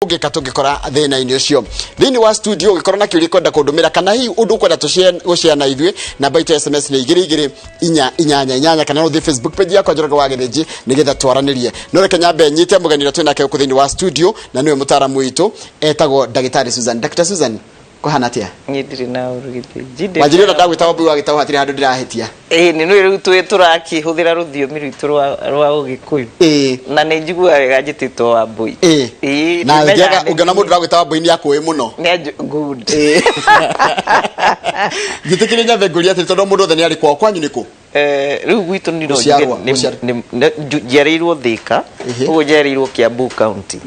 Ũngĩka tũngĩkora thĩna-inĩ ũcio thĩinĩ wa studio, ũngĩkorwo na kĩũria kwenda kũndũmĩra kana hihi ũndũ ũkwenda gũshare na ithuĩ, namba itũ ya SMS nĩ 22488, kana no ũthiĩ Facebook page yakwa, Njoroge wa Gĩthĩnji, nĩgetha twaranĩrie. No reke nyambe nyite mũgeni ũrĩa twĩ nake gũkũ thĩinĩ wa studio, na nĩwe mũtaaramu witũ etagwo Ndagĩtarĩ Susan. Dr. Susan, kũhana atĩa? Niĩ ndirĩ na ũru, Gĩthĩnji. Wanjĩrĩ ũrĩa ndagwĩta Wambui wa Gĩtaũ, hatirĩ handũ ndĩrahĩtia? Ĩĩ, nĩ nĩ rĩu twĩ tũrakĩhũthĩra rũthiomi rwitũ rwa Ũgĩkũyũ. Na nĩ njiguaga wega njĩtĩtwo Wambui. Ĩĩ. Na nĩmenyaga. Ũngĩona mũndũ ũragwĩta Wambui nĩ akũĩ mũno. Good. Njĩtĩkĩrie nyambe ngũrie atĩrĩ, tondũ mũndũ othe nĩ arĩ kwao, kwanyu nĩ kũ? Rĩu gwitũ nĩ no njuge. Gũciarwo, gũciarwo. Njiarĩirwo Thĩka. Ũguo njiarĩirwo Kiambu County.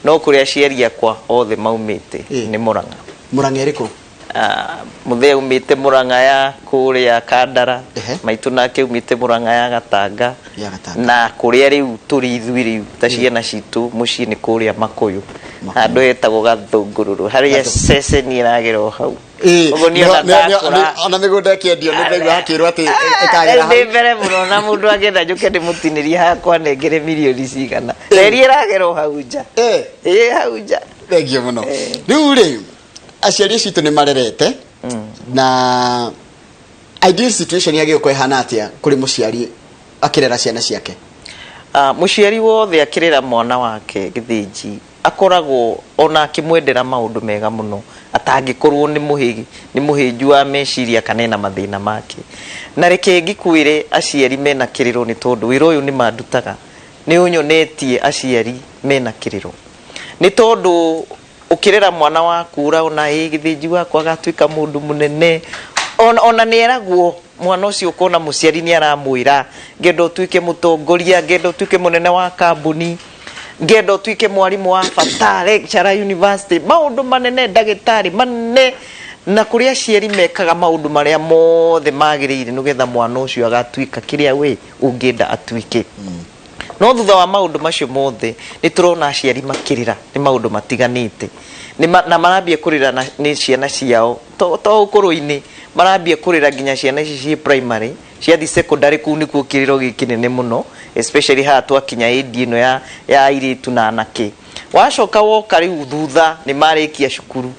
No kũrĩa aciari akwa othe maumĩte nĩ Mũrang'a. Mũrang'a ĩrĩkũ? Ah, mũthee aumĩte Mũrang'a ya kũrĩa Kandara. Maitũ nake aumĩte Mũrang'a ya Gatanga. Ya Gatanga. Na kũrĩa rĩu tũrĩ ithuĩ rĩu ta ciana citũ mũciĩ nĩ kũrĩa Makũyũ. Makũyũ. Handũ hetagwo Gathũngũrũrũ, harĩa ceceni ĩragera o hau. Ũguo niĩ ona ndakũra Ona mĩgũnda ĩkĩendio nĩ ndaigua hakĩrwo atĩ ĩkagera rĩu hau. Ndĩ mbere mũno, na mũndũ angĩenda njũke ndĩmũtinĩrie hakwa nengere mirioni cigana. Reri ĩragera o hau nja. Ĩĩ, hau nja. Thengiũ mũno. Rĩu rĩ, aciari acio itũ nĩ marerete, na ideal situation yagĩrĩirwo gũkorwo ĩhana atĩa kũrĩ mũciari akĩrera ciana ciake? Ah, mũciari wothe akĩrera mwana wake, Gĩthĩnji, akoragwo ona akĩmwendera maũndũ mega mũno, atangĩkorwo nĩ mũhĩnju wa meciria kana ena mathĩna make. Na reke ngĩkwĩre, aciari mena kĩrĩro, nĩ tondũ wĩra ũyũ nĩ mandutaga, nĩ ũnyonetie aciari mena kĩrĩro, nĩ tondũ ũkĩrera mwana waku ũraona ĩ Gĩthĩnji wakwa agatuĩka mũndũ mũnene. Ona nĩ eragwo mwana ũcio, ũkona mũciari nĩ aramwĩra, "Ngenda ũtuĩke mũtongoria, ngenda ũtuĩke mũnene wa kambuni, ngenda ũtuĩke mwarimũ wa bata, lecturer university, maũndũ manene, ndagĩtarĩ manene." Na kũrĩ aciari mekaga maũndũ marĩa mothe magĩrĩire nĩgetha mwana ũcio agatuĩka kĩrĩa we ũngĩenda atuĩke. No thutha wa maũndũ macio mothe, nĩ tũrona aciari makĩrĩra nĩ maũndũ matiganĩte. Na marambia kũrĩra na nĩ ciana ciao to ũkũrũ-inĩ, marambia kũrĩra nginya ciana ici ciĩ primary, ciathiĩ secondary, kũu nĩkuo kĩrĩro gĩ kĩnene mũno, especially haha twakinya ĩndi ĩno ya airĩtu na anake. Wacoka woka rĩu thutha nĩ marĩkia cukuru.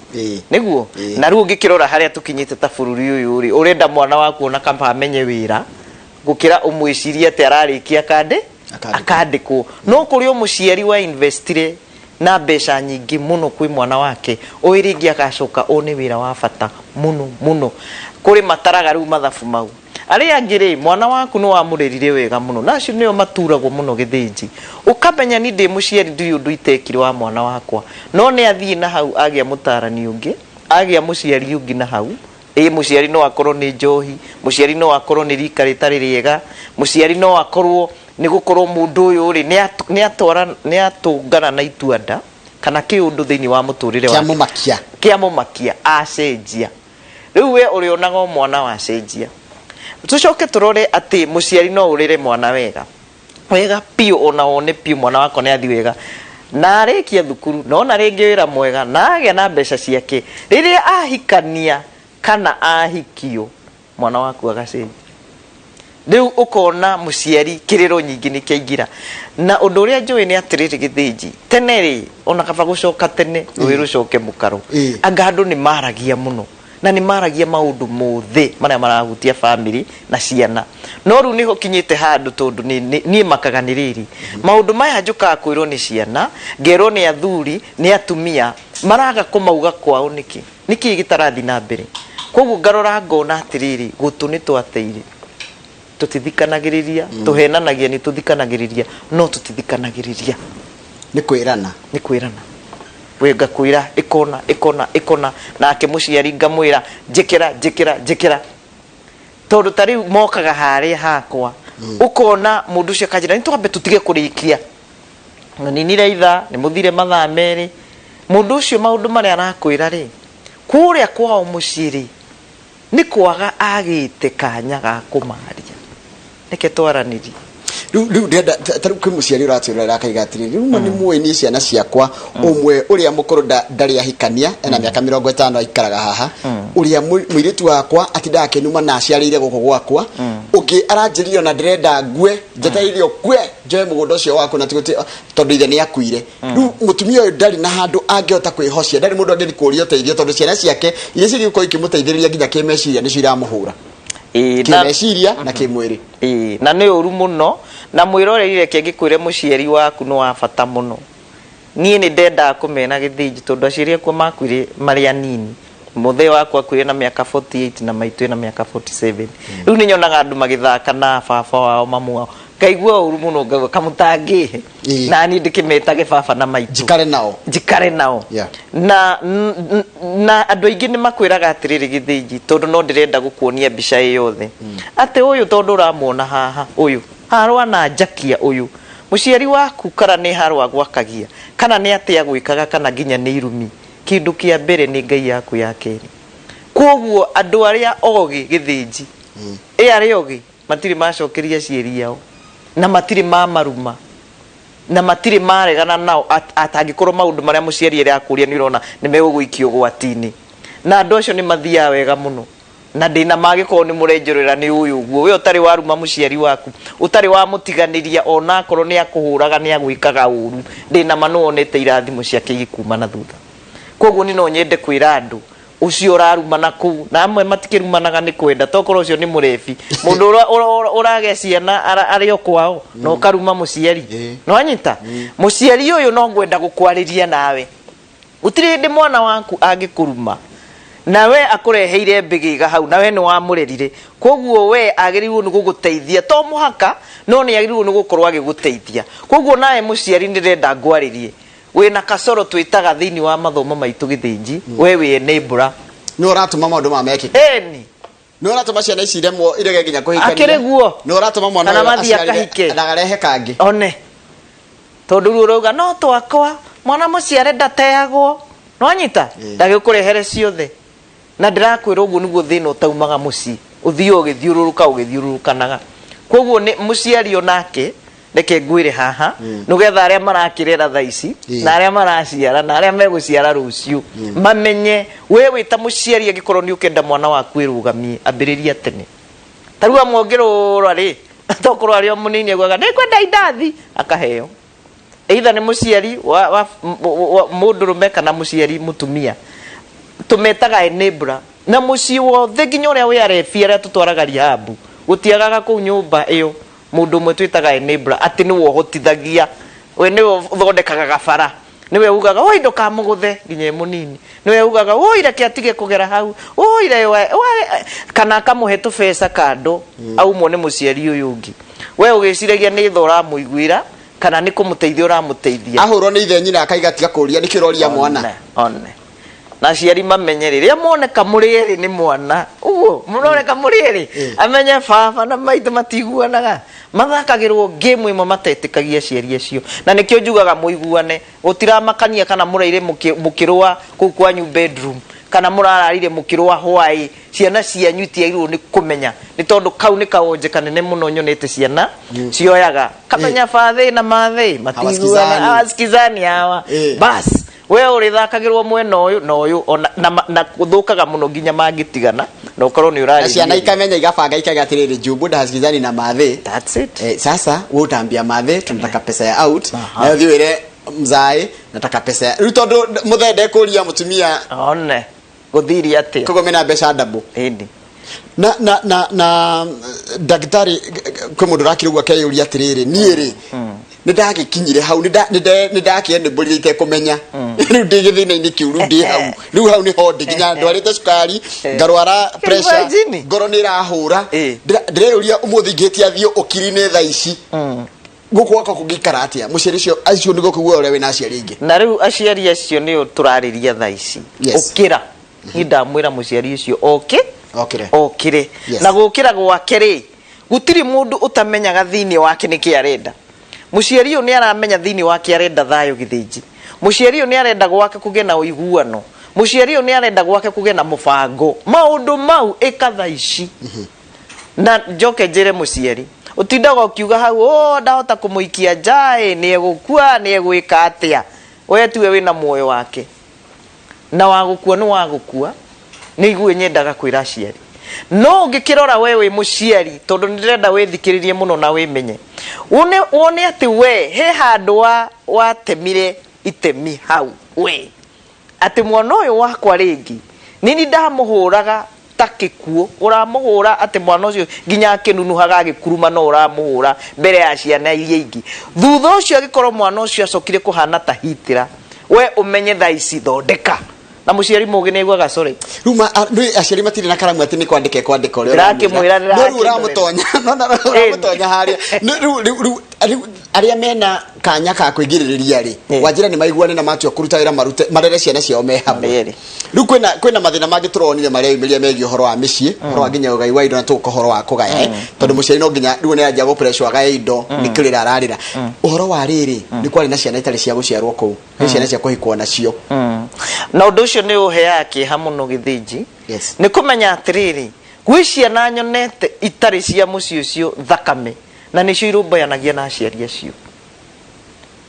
Nĩguo. Na rĩu ũngĩkĩrora harĩa tũkinyĩte ta bũrũri ũyũ rĩ, ũrenda mwana waku ona kaba amenye wĩra gũkĩra ũmwĩcirie atĩ ararĩkia akandĩ Akandĩkwo. Akandĩkwo. No kũrĩ o mũciari wa investire na mbeca nyingĩ mũno kwĩ mwana wake, ũyũ rĩngĩ agacoka one wĩra wa bata mũno mũno. Kũrĩ mataraga rĩu mathabu mau. Arĩa angĩ rĩ, mwana waku nĩ wamũrerire wega mũno, na acio nĩo maturagwo mũno, Gĩthĩnji. Ũkamenya ni ndĩ mũciari ndirĩ ũndũ itekire wa mwana wakwa, no nĩ athiĩ na hau agĩa mũtarani ũngĩ, agĩa mũciari ũngĩ na hau. Ĩ mũciari no akorwo nĩ njohi, mũciari no akorwo nĩ rika rĩtarĩ rĩega, mũciari no akorwo nĩ gũkorwo mũndũ ũyũ rĩ nĩ atũngana na ituanda kana kĩũndũ thĩinĩ wa mũtũrĩre wake. Kĩamũmakia. Kĩamũmakia, acenjia. Rĩu we ũrĩonaga o mwana wacenjia. Tũcoke tũrore atĩ mũciari no ũrere mwana wega wega biũ, ona wone biũ mwana wakwa nĩ athi wega na arĩkia thukuru na ona rĩngĩ wĩra mwega na agĩa na mbeca ciake, rĩrĩa ahikania kana ahikio, mwana waku agacenjia. Rĩu ũkona mũciari kĩrĩro nyingĩ nĩ kĩaingĩra. Na ũndũ ũrĩa njũĩ nĩ atĩrĩrĩ, Gĩthĩnji, tene rĩ, ona kaba gũcoka tene rũĩ rũcoke mũkaro, anga andũ nĩ maragia mũno na nĩ maragia maũndũ mothe marĩa marahutia family na ciana. No rĩu nĩho kinyĩte handũ, tondũ niĩ makaga nĩ rĩrĩ, maũndũ maya njũkaga kwĩrwo nĩ ciana, ngerwo nĩ athuri, nĩ atumia, maraga kũmauga kwao nĩkĩ? Nĩkĩ gĩtarathi na mbere? Koguo ngarora ngona atĩrĩrĩ, gũtũ nĩ twateire, tũtithikanagĩrĩria. Tũhenanagia nĩ tũthikanagĩrĩria, no tũtithikanagĩrĩria. Nĩ kwĩrana. Nĩ kwĩrana. We ngakwĩra ĩkona ĩkona ĩkona, nake mũciari ngamwĩra njĩkĩra njĩkĩra njĩkĩra, tondũ ta rĩu mokaga harĩa hakwa, ũkona mũndũ ũcio akanjĩra nĩ twambe tũtige kũrĩkia, ninire ithaa nĩ mũthire mathaa 2. Mũndũ ũcio maũndũ marĩa arakwĩra rĩ, kũrĩa kwao mũciĩ rĩ, nĩ kwaga agĩte kanya ga kũmaria. Reke twaranĩrie. Rĩu ndĩrenda ta rĩu kwĩ mũciari ũratwĩrorera akaiga atĩrĩrĩ, rĩu ma nĩ mũĩ niĩ ciana ciakwa, ũmwe ũrĩa mũkũrũ ndarĩ ahikania, ena mĩaka 50, aikaraga haha. Ũrĩa mũirĩtu wakwa atindaga akĩnuma na aciarĩire gũkũ gwakwa. Ũngĩ aranjĩrire ona ndĩrenda ngue, njetereire ũkue njoe mũgũnda ũcio waku, na tigũti tondũ ithe nĩ akuire. Rĩu mũtumia ũyũ ndarĩ na handũ angĩhota kwĩhocia, ndarĩ mũndũ angĩthiĩ kũũria ũteithio, tondũ ciana ciake iria cigĩkorwo ikĩmũteithĩrĩria nginya kĩmeciria nĩcio iramũhũra. Kĩmeciria na kĩmwĩrĩ. Ĩĩ, na nĩ ũru mũno. Na mwĩroreri, reke ngĩkwĩre, mũciari waku nĩ wa bata mũno. Niĩ nĩ ndendaga kũmena Gĩthĩnji tondũ aciari akwa makuire marĩ anini. Mũthee wakwa akuire na mĩaka 48 na maitũ ena mĩaka 47. Rĩu nĩ nyonaga andũ magĩthaka na baba wao, mamu wao, ngaigua ũru mũno, ngauga kamũtangĩhe na niĩ ndĩkĩmetage baba na maitũ. Njikare nao. Njikare nao. Na andũ aingĩ nĩ makwĩraga atĩrĩrĩ, Gĩthĩnji, tondũ no ndĩrenda gũkuonia mbica ĩ yothe, atĩ ũyũ tondũ ũramuona haha, ũyũ harwa na njakia, ũyũ mũciari waku, kana nĩ harwa gwakagia, kana nĩ atĩa gwĩkaga, kana nginya nĩ irumi, kĩndũ kĩa mbere nĩ Ngai yaku ya kerĩ. Koguo andũ arĩa ogĩ, Gĩthĩnji, ĩ arĩa ogĩ matirĩ macokeria aciari ao, na matirĩ mamaruma, na matirĩ maregana nao, atangĩkorwo maũndũ marĩa mũciari arakũria nĩ ũrona nĩ megũgũikia ũgwati-inĩ. Na andũ acio nĩ mathiaga wega mũno, na ndĩna magĩkorwo nĩ mũrenjorera nĩ ũyũ ũguo we ũtarĩ waruma mũciari waku, ũtarĩ wamũtiganĩria, ona akorwo nĩ akũhũraga, nĩ agwĩkaga ũru, ndĩna ma nĩ wonete irathimo ciake igĩkuma na thutha. Koguo nĩ no nyende kwĩra andũ ũcio ũrarumana kũu, na amwe matikĩrumanaga nĩ kwenda, tokorwo ũcio nĩ mũrebi, mũndũ ũragĩa ciana arĩ o kwao na ũkaruma mũciari. Nĩwanyita mũciari ũyũ, no ngwenda gũkwarĩria nawe. Gũtirĩ hĩndĩ mwana waku angĩkũruma na we akũreheire mbĩgĩga hau, na we nĩ wamũrerire. Koguo we agĩrĩirwo nĩ gũgũteithia, to mũhaka, no nĩ agĩrĩirwo nĩ gũkorwo agĩgũteithia. Koguo nawe mũciari, ndĩrenda ngwarĩrie wĩna kasoro twĩtaga thĩinĩ wa mathomo maitũ, Gĩthĩnji, we wĩ enabler. Nĩ ũratũma maũndũ maya mekĩke. Ĩni. Nĩ ũratũma ciana ici iremwo, irege nginya kũhikania. Akĩrĩ guo. Nĩ ũratũma mwana Kana ũyũ mathiĩ aciarire akahike. ndagarehe kangĩ. One tondũ rĩu ũrauga no twakwa, mwana mũciare ndateagwo, nwanyita ndagĩkũrehere ciothe. Na ndĩrakwĩra ũguo nĩguo thĩna ũtaumaga mũciĩ, ũthiĩ ũgĩthiũrũrũka ũgĩthiũrũrũkanaga. Koguo nĩ mũciari onake, reke ngwĩre haha, nĩgetha arĩa marakĩrera thaa ici na arĩa maraciara na arĩa megũciara rũciũ mamenye, we wĩ ta mũciari, angĩkorwo nĩ ũkenda mwana waku ĩrũgamie, ambĩrĩria tene. Ta rĩu amwe ũngĩrũra rĩ, tokorwo arĩ o mũnini augaga nĩngwenda indathi, akaheo, either nĩ mũciari wa mũndũrũme kana mũciari mũtumia. Tũmetaga enabler. Na mũciĩ wothe, nginya ũrĩa wĩ arebi, arĩa tũtwaraga rehab, gũtiagaga kũu nyũmba ĩyo mũndũ ũmwe twĩtaga enabler, atĩ nĩwe ũhotithagia, we nĩwe ũthondekaga gabara, nĩwe ugaga, "Oi, ndũkamũgũthe," nginya e mũnini, nĩwe ugaga, "Oi, reke atige kũgera hau, oi, kana akamũhe tũbeca kando aumwo nĩ mũciari ũyũ ũngĩ. We ũgĩciragia nĩ tha ũramũiguĩra kana nĩ kũmũteithia ũramũteithia. Ahũrwo nĩ ithe, nyina akaiga, "Tiga kũria, nĩkĩ ũroria mwana?" One na aciari mamenye rĩrĩa moneka mũrĩ erĩ nĩ mwana ũguo mũroneka mũrĩ erĩ, amenye baba na maitũ matiguanaga, mathakagĩrwo game ĩmwe matetĩkagia aciari acio. Na nĩkĩo njugaga mũiguane, gũtiramakania kana mũraire mũkĩrũa kũu kwanyu bedroom, kana mũrararire mũkĩrũa hwaĩ, ciana cianyu itiagĩrĩirwo nĩ kũmenya, nĩ tondũ kau nĩ kawonje kanene mũno nyonete ciana cioyaga kamenya bathĩ na mathĩ matiguana. Hawasikizani. Hawasikizani hawa. Bas, we ũrĩthakagĩrwo mwena ũyũ na ũyũ, ona na gũthũkaga mũno nginya mangĩtigana na ũkorwo nĩ Na ciana ũrarĩria. ikamenya, igabanga, ikaiga atirĩrĩ, jumbu ndahasikizani na mathe. That's it. Sasa wewe utaambia mathe tunataka pesa ya out, nayo thiĩ wĩre mzae nataka pesa ya rĩu, tondũ mũthee ndekũria mũtumia. One gũthirie atĩa. Koguo mena mbeca ndabũ. Ĩndĩ. Na ndagĩtarĩ, kwĩ mũndũ ũrakira ũguo akeyũria atĩrĩrĩ, niĩ rĩ, nĩ ndagĩkinyire hau, nĩ ndakĩenĩmbũrire itekũmenya, rĩu ndĩ gĩthĩna-inĩ kĩu, rĩu ndĩ hau, rĩu hau nĩho ndĩ, nginya ndwarĩte cukari, ngarwara pressure, Imagine. ngoro nĩ ĩrahũra. Ndĩreyũria Ndĩreyũria ũmũthĩ ingĩtia thiĩ ũkiri-inĩ thaa ici, gũkũ gwakwa kũngĩikara atĩa? Mũciari ũcio acio nĩguo kũigua ũrĩa wĩna aciari aingĩ. Na rĩu aciari acio nĩo tũrarĩria thaa ici. Ũkĩra, niĩ ndamwĩra mũciari ũcio oke. Okĩre. Okĩre. Na gũkĩra gwake rĩ, gũtirĩ mũndũ ũtamenyaga thĩinĩ wake nĩkĩ arenda. Mũciari ũyũ nĩ aramenya thĩinĩ wake arenda thayũ, Gĩthĩnji. Mũciari ũyũ nĩ arenda gwake kũgĩe na ũiguano. Mũciari ũyũ nĩ arenda gwake kũgĩe na mũbango. Maũndũ mau ĩka thaa ici. Na njoke njĩre mũciari, Ũtindaga ũkiuga hau, "Oh, ndahota kũmũikia nja ĩ, nĩ egũkua, nĩ egwĩka atĩa?" We tiwe wĩna muoyo wake, na wa gũkua nĩ wa gũkua. Nĩ igue nyendaga kwĩra aciari, no ũngĩkĩrora we wĩ mũciari, tondũ nĩ ndĩrenda wĩthikĩrĩrie mũno na wĩmenye, wone atĩ we he handũ wa watemire itemi hau we, atĩ mwana ũyũ wakwa rĩngĩ nini ndamũhũraga ta gĩkuũ, ũramũhũra atĩ mwana ũcio nginya akĩnunuhaga agĩkuruma, no ũramũhũra mbere ya ciana iria ingĩ. Thutha ũcio agĩkorwo mwana ũcio acokire kũhana ta Hitler, we ũmenye thaa ici thondeka. Na mũciari mũgĩ nĩ aiguaga sorry. Rĩu nĩ aciari matirĩ na karamu atĩ nĩ kwandĩka kwandĩka ũrĩa. Ndĩrakĩmwĩra. No rĩu ũramũtonya, no na ũramũtonya harĩa. Rĩu arĩa mena kanya ka kwĩgirĩrĩria rĩ, wanjĩra nĩ maiguane na matua kũruta wĩra, marute marere ciana ciao me hamwe. Rĩrĩ. Rĩu kwĩna mathĩna mangĩ tũronire mareyumĩria megiĩ ũhoro wa mĩciĩ, ũhoro wa nginya ũgai wa indo, na tũgũka ũhoro wa kũgaya, tondũ mũciari no nginya rĩu nĩ anjia gũpressure agae indo, nĩ kũrĩra ararĩra. Ũhoro wa rĩrĩ, nĩ kwarĩ na ciana itarĩ cia gũciarwo kũu, nĩ ciana cia kũhikwo nacio. Na ũndũ ũcio nĩ ũheaga kĩeha mũno, Gĩthĩnji. Nĩ kũmenya atĩrĩrĩ, gwĩ ciana nyonete itarĩ cia mũciĩ ũcio thakame, na nĩcio irũmbũyanagia na aciari acio.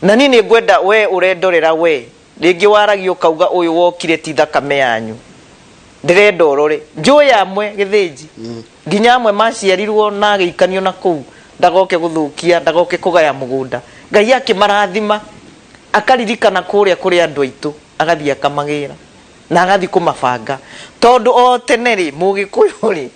Na niĩ nĩ ngwenda we ũrendorera, we rĩngĩ waragia ũkauga ũyũ wokire ti thakame yanyu, ndĩrenda ũrore njũĩ amwe, Gĩthĩnji, nginya amwe maciarirwo na agĩikanio na kũu ndagoke gũthũkia, ndagoke kũgaya mũgũnda. Ngai akĩmarathima, akaririkana kũrĩa kũrĩ andũ aitũ, agathiĩ akamagĩra na agathiĩ kũmabanga, tondũ o tene rĩ, Mũgĩkũyũ rĩ,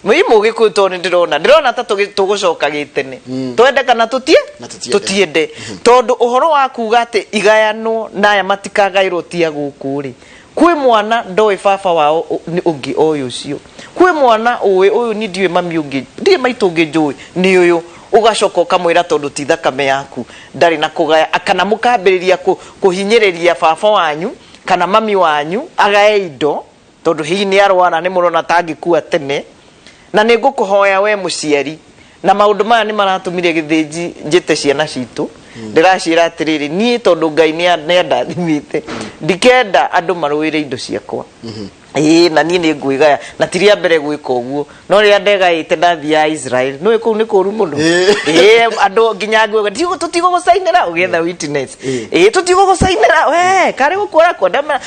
ĩ Mũgĩkũyũ, tondũ nĩ ndĩrona ta tũgũcoka gĩtene, twende kana tũtie. Na tũtiende. Tũtiende, tondũ ũhoro wa kuga atĩ igayanwo na aya matikagaĩrwo ti a gũkũ rĩ, kwĩ mwana ndoĩ baba wao nĩ ũngĩ oĩ ũcio, kwĩ mwana ũĩ ũyũ ni ndiũĩ mami ũngĩ, ndirĩ maitũ ũngĩ njũĩ nĩ ũyũ. Ũgacoka ũkamwĩra tondũ ti thakame yaku ndarĩ na kũgaya, kana mũkambĩrĩria kũhinyĩrĩria baba wanyu kana mami wanyu agae indo, tondũ hihi nĩ arwara, nĩ mũrona tangĩkua tene. Na nĩ ngũkũhoya we mũciari, na maũndũ maya nĩ maratũmire, Gĩthĩnji, njĩte ciana citũ, ndĩraciĩra atĩrĩrĩ, niĩ tondũ Ngai nĩ andathimĩte, ndikenda andũ marũĩre indo ciakwa. Ĩĩ, na niĩ nĩ ngwĩgaya, na ti rĩa mbere gwĩka ũguo, no rĩrĩa ndegaĩte ndathiaga Israel, nĩũĩ kũu nĩ kũru mũno. Ĩĩ, andũ nginya ngwĩga tũtigũgũcainĩra, ũgĩetha witness. Ĩĩ, tũtigũgũcainĩra we karĩ gũkua ũrakua, ndamera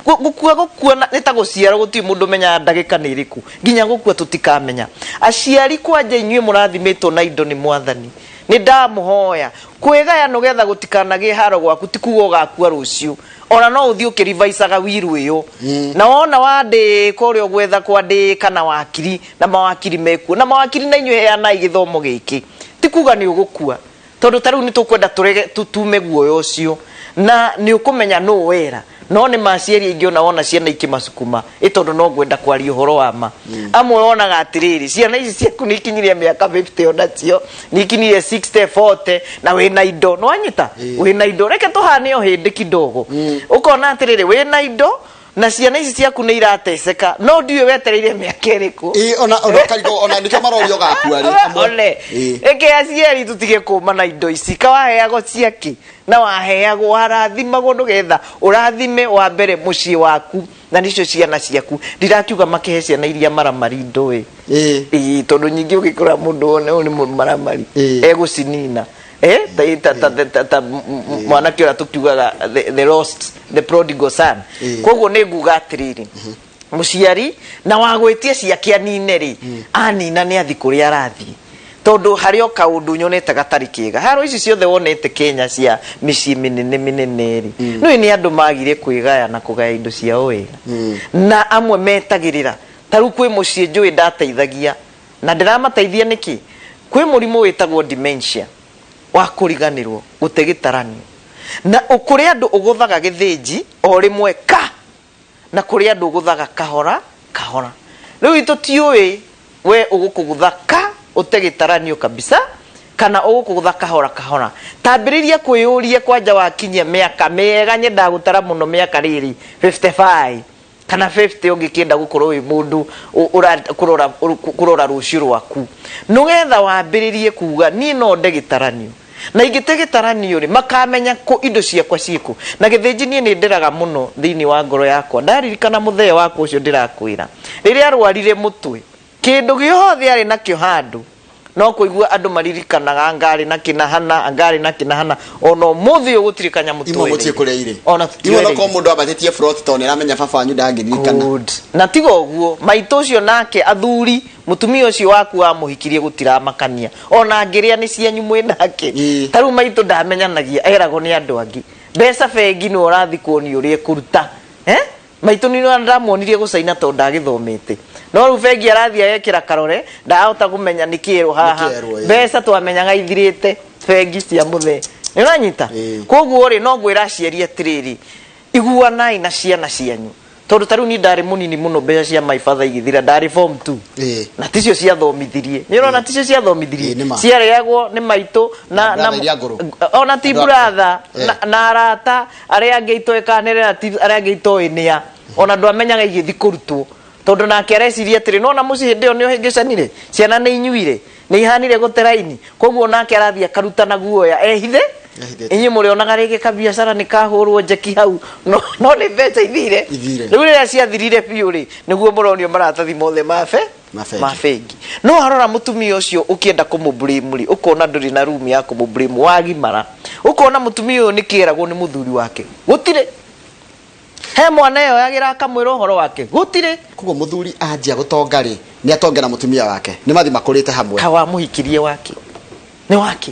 gũkua nĩ ta gũciarwo, gũtirĩ mũndũ ũmenyaga ndagĩka nĩ ĩrĩkũ, nginya gũkua tũtikamenya. Aciari kwanja, inyuĩ mũrathimĩtwo na indo nĩ Mwathani, nĩ ndamũhoya kwĩgaya nĩgetha gũtikanagĩe haro gwaku. Ti kuga ũgakua rũciũ, ona no ũthiĩ ũkĩrivaicaga wiru ĩyo, na wona wandĩka ũrĩa ũgwetha kwandĩka na wakiri, na mawakiri mekuo, na mawakiri na inyuĩ heanai gĩthomo gĩkĩ. Ti kuga nĩ ũgũkua, tondũ ta rĩu nĩ tũkwenda tũrege tume guoya ũcio, na nĩ ũkũmenya nũ wera. No nĩ maciari aingĩ ona wona ciana ikĩmacukuma ĩ, tondũ no ngwenda kwaria ũhoro wa ma. Amwe wonaga atĩrĩrĩ, ciana ici ciaku nĩ ikinyirie mĩaka 50, onacio nĩ ikinyirie 60, 40, na wĩna indo, nĩ wanyita wĩna indo. Reke tũhane o hĩndĩ kidogo, ũkona atĩrĩrĩ, wĩna indo na ciana ici ciaku nĩ irateceka, no ndiũĩ wetereire mĩaka ĩrĩkũ. Ĩĩ, ona ũkarigwo, ona nĩkĩo marorio gakua rĩ amwe. One. Reke aciari tutige kũma na indo ici kawaheagwo ciaki, na waheagwo warathimagwo nĩgetha ũrathime wa mbere mũciĩ waku, na nicio ciana ciaku. Ndirakiuga makĩhe ciana iria maramari indo ĩ. Ĩĩ, tondũ nyingĩ ũgĩkora mũndũ wone ũyũ nĩ mũmaramari, egũcinina. Eh, ta, ta, ta, ta, ta mwanake ũrĩa tũkiugaga the lost, the prodigal son. Koguo nĩ nguga atĩrĩrĩ, mũciari na wagwĩtia ciake anine rĩ, anina nĩ athi kũrĩa arathiĩ, tondũ harĩ o kaũndũ nyonete gatarĩ kega. Haro ici ciothe wonete Kenya cia mĩciĩ mĩnene mĩnene rĩ, nĩũĩ nĩ andũ magire kwĩgaya na kũgaya indo ciao wega, na amwe metagĩrĩra. Ta rĩu kwĩ mũciĩ njũĩ ndateithagia, na ndĩramateithia nĩkĩ? Kwĩ mũrimũ wĩtagwo dementia wa kũriganĩrwo, gũte gĩtaranio, na kũrĩ andũ ũgũthaga, Gĩthĩnji, o rĩmwe ka, na kũrĩ andũ ũgũthaga kahora kahora. Rĩu itũ tiũĩ we ũgũkũgũtha ka ũte gĩtaranio kabisa kana ũgũkũgũtha kahora kahora. Tambĩrĩria kwĩyũria kwanja wakinyia mĩaka mĩega. Nyendaga gũtara mũno mĩaka rĩrĩ 55 kana 50, ũngĩkĩenda gũkorwo wĩ mũndũ kũrora rũciũ rwaku, nĩgetha wambĩrĩrie kuga niĩ no nde gĩtaranio, na ingĩte gĩtaranio rĩ, makamenya kũ indo ciakwa ciĩkũ. Na Gĩthĩnji, niĩ nĩ ndĩraga mũno thĩinĩ wa ngoro yakwa ndaririkana mũthee wakwa ũcio ndĩrakwĩra, rĩrĩa arwarire mũtwe, kĩndũ gĩothe arĩ nakĩo handũ. No kũigua andũ maririkanaga ngarĩ na kĩnahana, ngarĩ na kĩnahana, ona ũmũthĩ ũyũ gũtirĩ kanyamũ Imwe mũtiĩ twereire. kũrĩa irĩ. Ona Imwe tũtiereire. no mũndũ ambatĩtie frot tondũ nĩaramenya baba wanyu ndangĩririkana. Good. Na tiga ũguo, maitũ ũcio nake athuri, mũtumia ũcio waku wamũhikirie gũtiramakania, ona angĩrĩa nĩ cianyu mwĩ nake. Ĩĩ. Ta rĩu maitũ ndamenyanagia, eragwo nĩ andũ angĩ mbeca bengi nĩwe ũrathiĩ kuonio ũrĩa ĩkũruta. Eh? Maitũ nĩ ndamuonirie gũcaina tondũ ndagĩthomete, no rĩu bengi arathiĩ agekĩra karore, ndahota kũmenya nĩ kĩerũ haha. Nĩ kĩerũ, ĩĩ. Mbeca twamenyaga ithirĩte bengi cia mũthee, nĩ ũranyita? Ĩĩ. Koguo rĩ, no ngwĩra aciari atĩrĩrĩ, iguanai na ciana cianyu, tondũ ta rĩu niĩ ndarĩ mũnini mũno mbeca cia my father igĩthira, ndarĩ form 2. Na ticio ciathomithirie, nĩ ũrona, ticio ciathomithirie. Ĩĩ, nĩ ma. Ciarĩagwo nĩ maitũ na Na brother iria ngũrũ. Ona ti Andũ a- brother na arata arĩa angĩ itoĩkaga nĩ relatives arĩa angĩ itoĩ nĩa, ona ndwamenyaga igĩthi kũrutwo, tondũ nake areciria atĩrĩ, nona mũciĩ hĩndĩ ĩyo nĩ ũhĩngĩcanire, ciana nĩ inyuire, nĩ ihanire gũte raini, koguo nake arathiĩ akaruta na guoya ehithe. Ehithĩte. Inyuĩ mũrĩonaga rĩngĩ kabiacara nĩ kahũrwo njeki hau, no nĩ mbeca ithire. Ithire. Rĩu rĩrĩa ciathirire biũ rĩ, nĩguo mũronio maratathi mothe ma be Ma bengi. Ma bengi. No arora mũtumia ũcio, ũkĩenda kũmũ-blame rĩ, ũkona ndũrĩ na room ya kũmũ-blame, wagimara ũkona mũtumia ũyũ nĩ kĩeragwo nĩ mũthuri wake, gũtirĩ he mwana ĩyo yagĩra akamwĩra ũhoro wake, gũtirĩ. Koguo mũthuri anjia gũtonga rĩ, nĩ atonge na mũtumia wake, nĩ mathi makũrĩte hamwe. Kawamũhikirie wake nĩ wake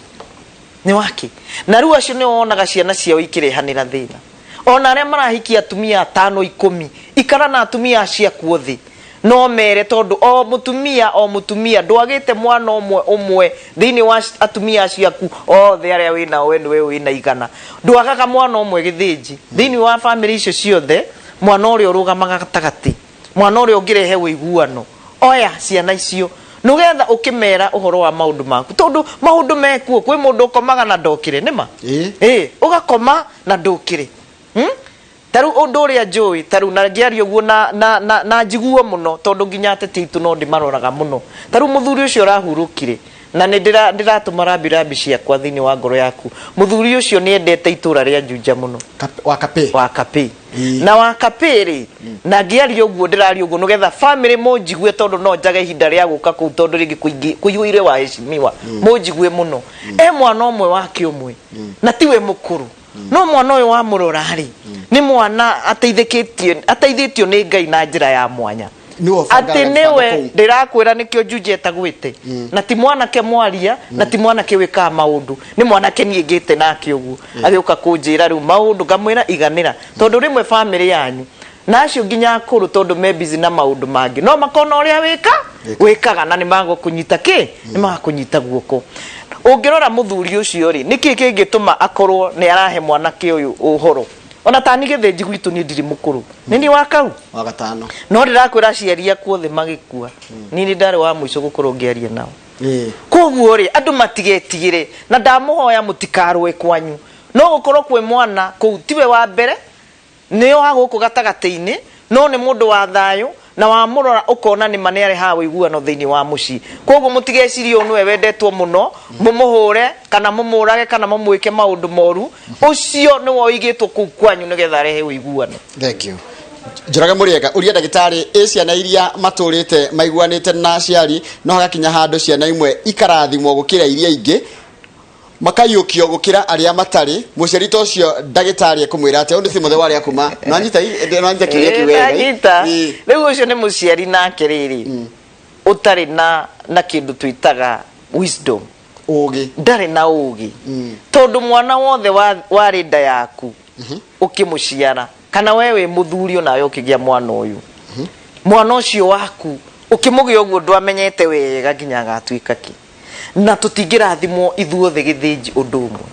nĩ wake, na rĩu acio nĩ wonaga ciana ciao ikĩrehanĩra thĩna. Ona arĩa marahikia atumia atano, 10, ikara na atumia acio thĩ, no mere tondũ o mũtumia o mũtumia ndwagĩte mwana ũmwe ũmwe thĩinĩ wa atumia acio aku othe arĩa wĩnao, we nĩwe wĩna 100, ndwagaga mwana ũmwe gĩthĩnji thĩinĩ wa bamĩrĩ icio ciothe, mwana ũrĩa ũrũgamaga gatagatĩ, mwana ũrĩa ũngĩrehe ũiguano. Oya ciana icio nĩgetha ũkĩmera ũhoro wa maũndũ maku, tondũ maũndũ mekuo kwĩ mũndũ ũkomaga na ndokĩre nĩma. Ĩĩ. Ĩ ũgakoma na ndũkĩre, Ta rĩu ũndũ ũrĩa njũĩ, ta rĩu na ngĩaria ũguo na njiguo mũno, tondũ nginya ateti aitũ no ndĩmaroraga mũno. Ta rĩu mũthuri ũcio ũrahurũkire, na nĩ ndĩratũma rambi rambi ciakwa thĩinĩ wa ngoro yaku, mũthuri ũcio nĩ endete itũra rĩa Juja mũno. Wa Kapĩ. Wa Kapĩ. Ĩĩ. Na wa Kapĩ rĩ, na ngĩaria ũguo ndĩraria ũguo nĩgetha family mũnjigue, tondũ no njage ihinda rĩa gũka kũu, tondũ rĩngĩ kũiyũire waheshimiwa, mũnjigue mũno. E mwana ũmwe wake ũmwe, na tiwe mũkũrũ, no mwana ũyũ wamũrora rĩ, nĩ mwana ateithĩkĩtio, ateithĩtio nĩ Ngai na njĩra ya mwanya. Nĩwe ũbangaga atĩ mĩbango nĩwe kũu. Ndĩrakwĩra nĩkĩo Juja etagwĩte, na ti mwanake mwaria, na ti mwanake wĩkaga maũndũ, nĩ mwanake niĩ ngĩte nake ũguo agĩũka kũnjĩra rĩu maũndũ, ngamwĩra iganĩra, tondũ rĩmwe famĩlĩ yanyu na acio nginya akũrũ, tondũ me busy na maũndũ mangĩ, no makona ũrĩa wĩka wĩkaga na nĩ magũkũnyita kĩ, nĩ magakũnyita guoko. Ũngĩrora mũthuri ũcio rĩ, nĩkĩ kĩngĩtũma akorwo nĩ arahe mwanake ũyũ ũhoro? Ona tani gĩthĩnji gwitũ, niĩ ndirĩ mũkũrũ, nĩ niĩ wa kau. Wa gatano. No ndĩrakwĩra aciari aku othe magĩkua, niĩ nĩ ndarĩ wa mũico gũkorwo ngĩaria nao. Koguo rĩ, andũ matigetigĩre, na ndamũhoya mũtikarũe kwanyu. No gũkorwo kwĩ mwana kũu tiwe wa mbere, nĩ wa gũkũ gatagatĩ-inĩ, no nĩ mũndũ wa thayũ, na wamũrora ũkona nĩ ma nĩ arehaga ũiguano thĩinĩ wa mũciĩ. Koguo mũtigecirie ũyũ nĩwe wendetwo mũno, mũmũhũre kana mũmũrage kana mũmwĩke maũndũ moru. Ũcio nĩwe ũigĩtwo kũu kwanyu nĩgetha arehe ũiguano. Thank you. Njoroge Mũrĩega, ũria ndagĩtarĩ, ĩ ciana iria matũrĩte maiguanĩte na aciari, no hagakinya handũ ciana imwe ikarathimwo gũkĩra iria ingĩ, makaiyũkio gũkĩra arĩa matarĩ, mũciari ta ũcio ndagĩtarĩ ekũmwĩra atĩa? Ũyũ nĩ Timothy warĩa kuma nanyita kĩũria kĩu wega. Nanyita. Ĩĩ. Rĩu ũcio nĩ mũciari nake rĩrĩ ũtarĩ na kĩndũ twĩtaga wisdom. Ũgĩ. Ndarĩ na ũgĩ, tondũ mwana wothe warĩ nda yaku ũkĩmũciara, kana we wĩ mũthuri onawe ũkĩgĩa mwana ũyũ, mwana ũcio waku ũkĩmũgĩa ũguo ndwamenyete wega nginya agatuĩka kĩ, na tũtingĩrathimwo ithuothe gĩthĩnji ũndũ ũmwe.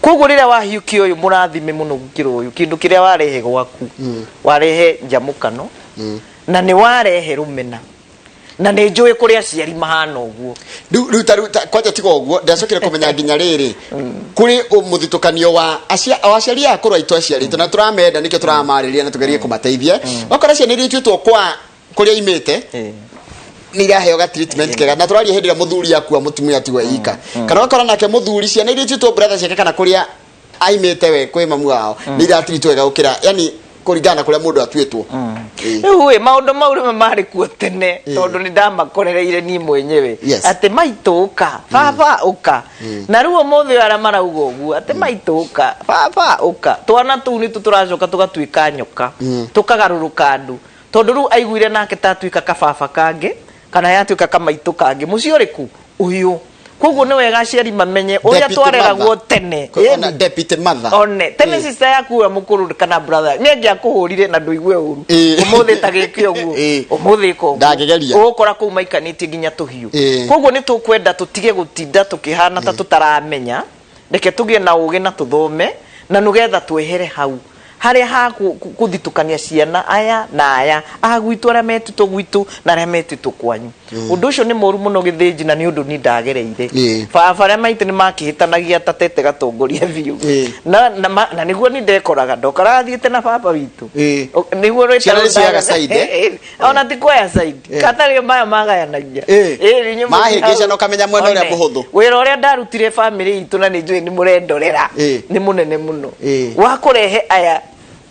Koguo rĩrĩa wahiũkia ũyũ mũrathime mũno gũkĩra ũyũ, kĩndũ kĩrĩa warehe gwaku, warehe njamũkano na nĩ warehe rũmena, na nĩ njũĩ kũrĩ aciari mahana ũguo. Rĩu ta rĩu kwanja tiga ũguo, ndacokire kũmenya nginya rĩrĩ kũrĩ mũthitũkanio wa aciari aya akũrũ aitũ aciarĩtwo, na tũramenda, nĩkĩo tũramarĩria na tũgerie kũmateithia. Wakora ciana iria ituĩtwo kwa kũrĩa imĩte nĩ iraheo ga treatment kega, na tũraria hĩndĩ ĩrĩa mũthuri akua, mũtumia atigwo ika, kana ũgakora nake mũthuri ciana iria ituĩtwo brother ciake kana kũrĩa aimĩte we kwĩ mamu wao nĩ iratreatwo wega gũkĩra, yani Kũringana na kũrĩa mũndũ atuĩtwo. Rĩu ĩ maũndũ mau rĩmwe marĩ kuo tene, tondũ nĩ ndamakorereire niĩ mwenyewe, atĩ maitũ ũka, baba ũka. Na rĩu ũmũthĩ ũyũ arĩa marauga ũguo atĩ maitũ ũka, baba ũka, twana tũu nĩtũ tũracoka tũgatuĩka nyoka, tũkagarũrũka andũ, tondũ rĩu aiguire nake ta atuĩka kababa kangĩ kana yatuĩka kamaitũ kangĩ mũciĩ ũrĩkũ ũyũ. Koguo nĩ wega aciari mamenye ũrĩa Deputy twareragwo mother. tene. Ona deputy mother. One tene sister yaku ũrĩa mũkũrũ kana brother nĩ angĩakũhũrire na ndũigue ũru. Ũmũthĩ ta gĩke ũguo, ũmũthĩ ĩka ũguo. Ndangĩgeria. Ũgũkora kũu maikanĩtie nginya tũhiũ. Koguo nĩ tũkwenda tũtige gũtinda tũkĩhana ta tũtaramenya. Reke tũgĩe na ũgĩ na tũthome, na nĩgetha twehere hau harĩa ha kũthitũkania ciana aya na aya a gwitũ, arĩa metĩtwo gwitũ na arĩa metĩtwo kwanyu. Ũndũ ũcio nĩ mũru mũno, Gĩthĩnji, na nĩ ũndũ ni ndagereire. Baba arĩa maitũ nĩ makĩhĩtanagia ta tete gatongoria biũ. Na nĩguo ni ndekoraga ndokoraga thiĩte na baba witũ. Nĩguo rwĩtagwo. Ciana nĩ cioyaga side, eh? Ona ti kuoya side. Katarĩ maya magayanagia. Ĩĩ, inyuĩ Mahĩngĩcana hau. ũkamenya mwena ũrĩa One, mũhũthũ. Wĩra ũrĩa ndarutire famĩlĩ itũ, na nĩ njũĩ nĩ mũrendorera, nĩ mũnene mũno, wa kũrehe aya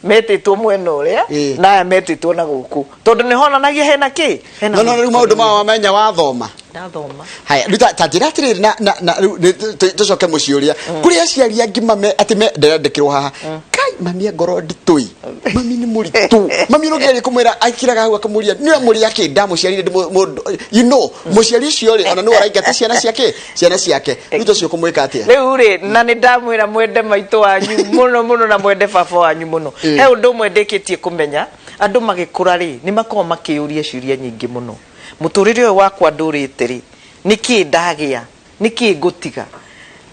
metĩtwo mwena ũrĩa na aya metĩtwo na gũkũ, tondũ nĩ honanagia hena kĩ, hena No rĩu maũndũ maya wamenya wathoma. Ndathoma. Haya, rĩu ta njĩra atĩrĩrĩ, na rĩu tũcoke mũciĩ ũrĩa kũrĩ aciari angĩ mame atĩ me ndĩrandĩkĩrwo haha, kai mami e ngoro nditũ, mami nĩ mũritũ, mami nĩ kũmwĩra aikiraga hau akamũria nĩwe mũrĩ akĩ ndamũciarire ndĩ mũndũ mũciari ũcio rĩ, ona nĩwe ũraingata ciana ciake, ciana ciake. Rĩu tocio kũmwĩka atĩa? Rĩu rĩ, na nĩ ndamwĩra mwende maitũ wanyu mũno mũno na mwende baba wanyu mũno. He ũndũ ũmwe ndĩkĩtie kũmenya, andũ magĩkũra rĩ, nĩ makoragwo makĩyũria ciũria nyingĩ mũno. Mũtũrĩre ũyũ wakwa ndũrĩte rĩ, nĩkĩ ndagĩa, nĩkĩ ngũtiga?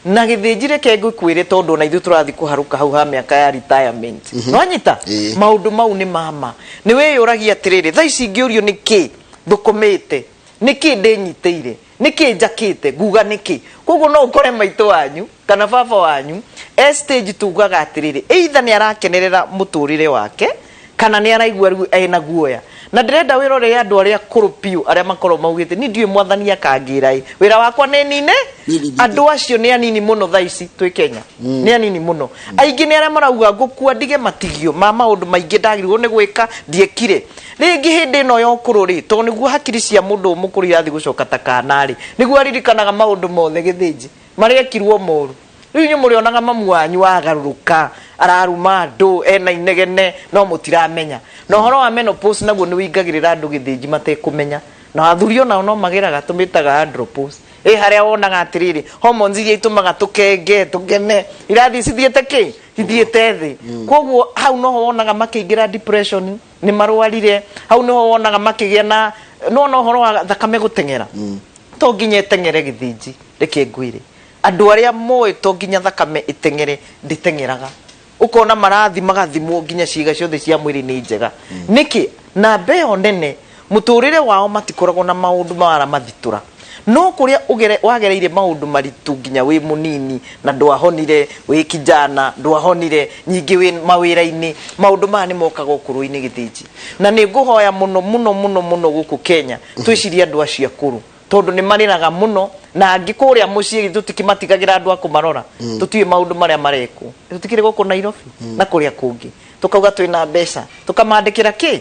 Na Gĩthĩnji, reke ngũkwĩre, tondũ ona ithuĩ tũrathiĩ kũharũka hau ha mĩaka ya retirement, nwanyita maũndũ mau nĩ mama nĩ wĩyũragia atĩrĩrĩ, thaa ici ingĩũrio nĩkĩ thũkũmĩte, nĩkĩ ndĩnyitĩire, nĩkĩ njakĩte, nguga nĩkĩ? Koguo no ũkore maitũ wanyu kana baba wanyu e stage tugaga atĩrĩrĩ, either nĩ arakenerera mũtũrĩre wake kana nĩ araigua rĩu ena guoya. Na ndĩrenda wĩrorere andũ arĩa akũrũ biũ, arĩa makorwo maugĩte ni ndiũĩ mwathani akangĩra ĩ wĩra wakwa nĩ nine. Nĩ nine. Andũ acio nĩ anini mũno thaa ici twĩ Kenya, nĩ anini mũno. Aingĩ nĩ arĩa marauga ngũkua ndige matigio ma maũndũ maingĩ ndagĩrĩirwo nĩ gwĩka ndiekire. Rĩngĩ hĩndĩ ĩno ya ũkũrũ rĩ, tondũ nĩguo hakiri cia mũndũ mũkũrũ irathiĩ gũcoka ta kana rĩ, nĩguo aririkanaga maũndũ mothe, Gĩthĩnji, marĩa ekirwo moru. Rĩu inyuĩ mũrĩonaga mamu wanyu wagarũrũka, araruma andũ, ena inegene, no mũtiramenya. Na ũhoro wa menopause naguo nĩ wĩingagĩrĩra andũ, Gĩthĩnji, matekũmenya. Na athuri onao no magĩraga, tũmĩtaga andropause. Ĩ harĩa wonaga atĩrĩrĩ, hormones iria itũmaga tũkenge tũkene irathiĩ cithiĩte kĩ cithiĩte thĩ. Koguo hau noho wonaga makĩingĩra depression, nĩ marwarire. Hau niho wonaga makĩgĩa na nĩwona ũhoro wa thakame gũteng'era. To nginya ĩteng'ere, Gĩthĩnji, reke ngwĩre, andũ arĩa moĩ to nginya thakame ĩteng'ere, ndĩteng'eraga. Ũkona marathi magathimwo nginya ciĩga ciothe cia mwĩrĩ nĩ njega. Nĩkĩ namba ĩyo nene mũtũrĩre wao matikoragwo na maũndũ maramathitũra, no kũrĩa wagereire maũndũ maritũ nginya wĩ mũnini na ndwahonire, wĩ kijana ndwahonire, nyingĩ wĩ mawĩra-inĩ, maũndũ maya nĩ mokaga ũkũrũ-inĩ, Gĩthĩnji. Na nĩ ngũhoya mũno mũno mũno mũno gũkũ Kenya twĩcirie andũ acio akũrũ, tondũ nĩ marĩraga mũno. Na angĩ kũrĩa mũciĩ tũtikĩmatigagĩra andũ a kũmarora, tũtiũĩ maũndũ marĩa marekwo. Tũtikĩrĩ gũkũ Nairobi na kũrĩa kũngĩ tũkauga twĩna mbeca tũkamandĩkĩra kĩ,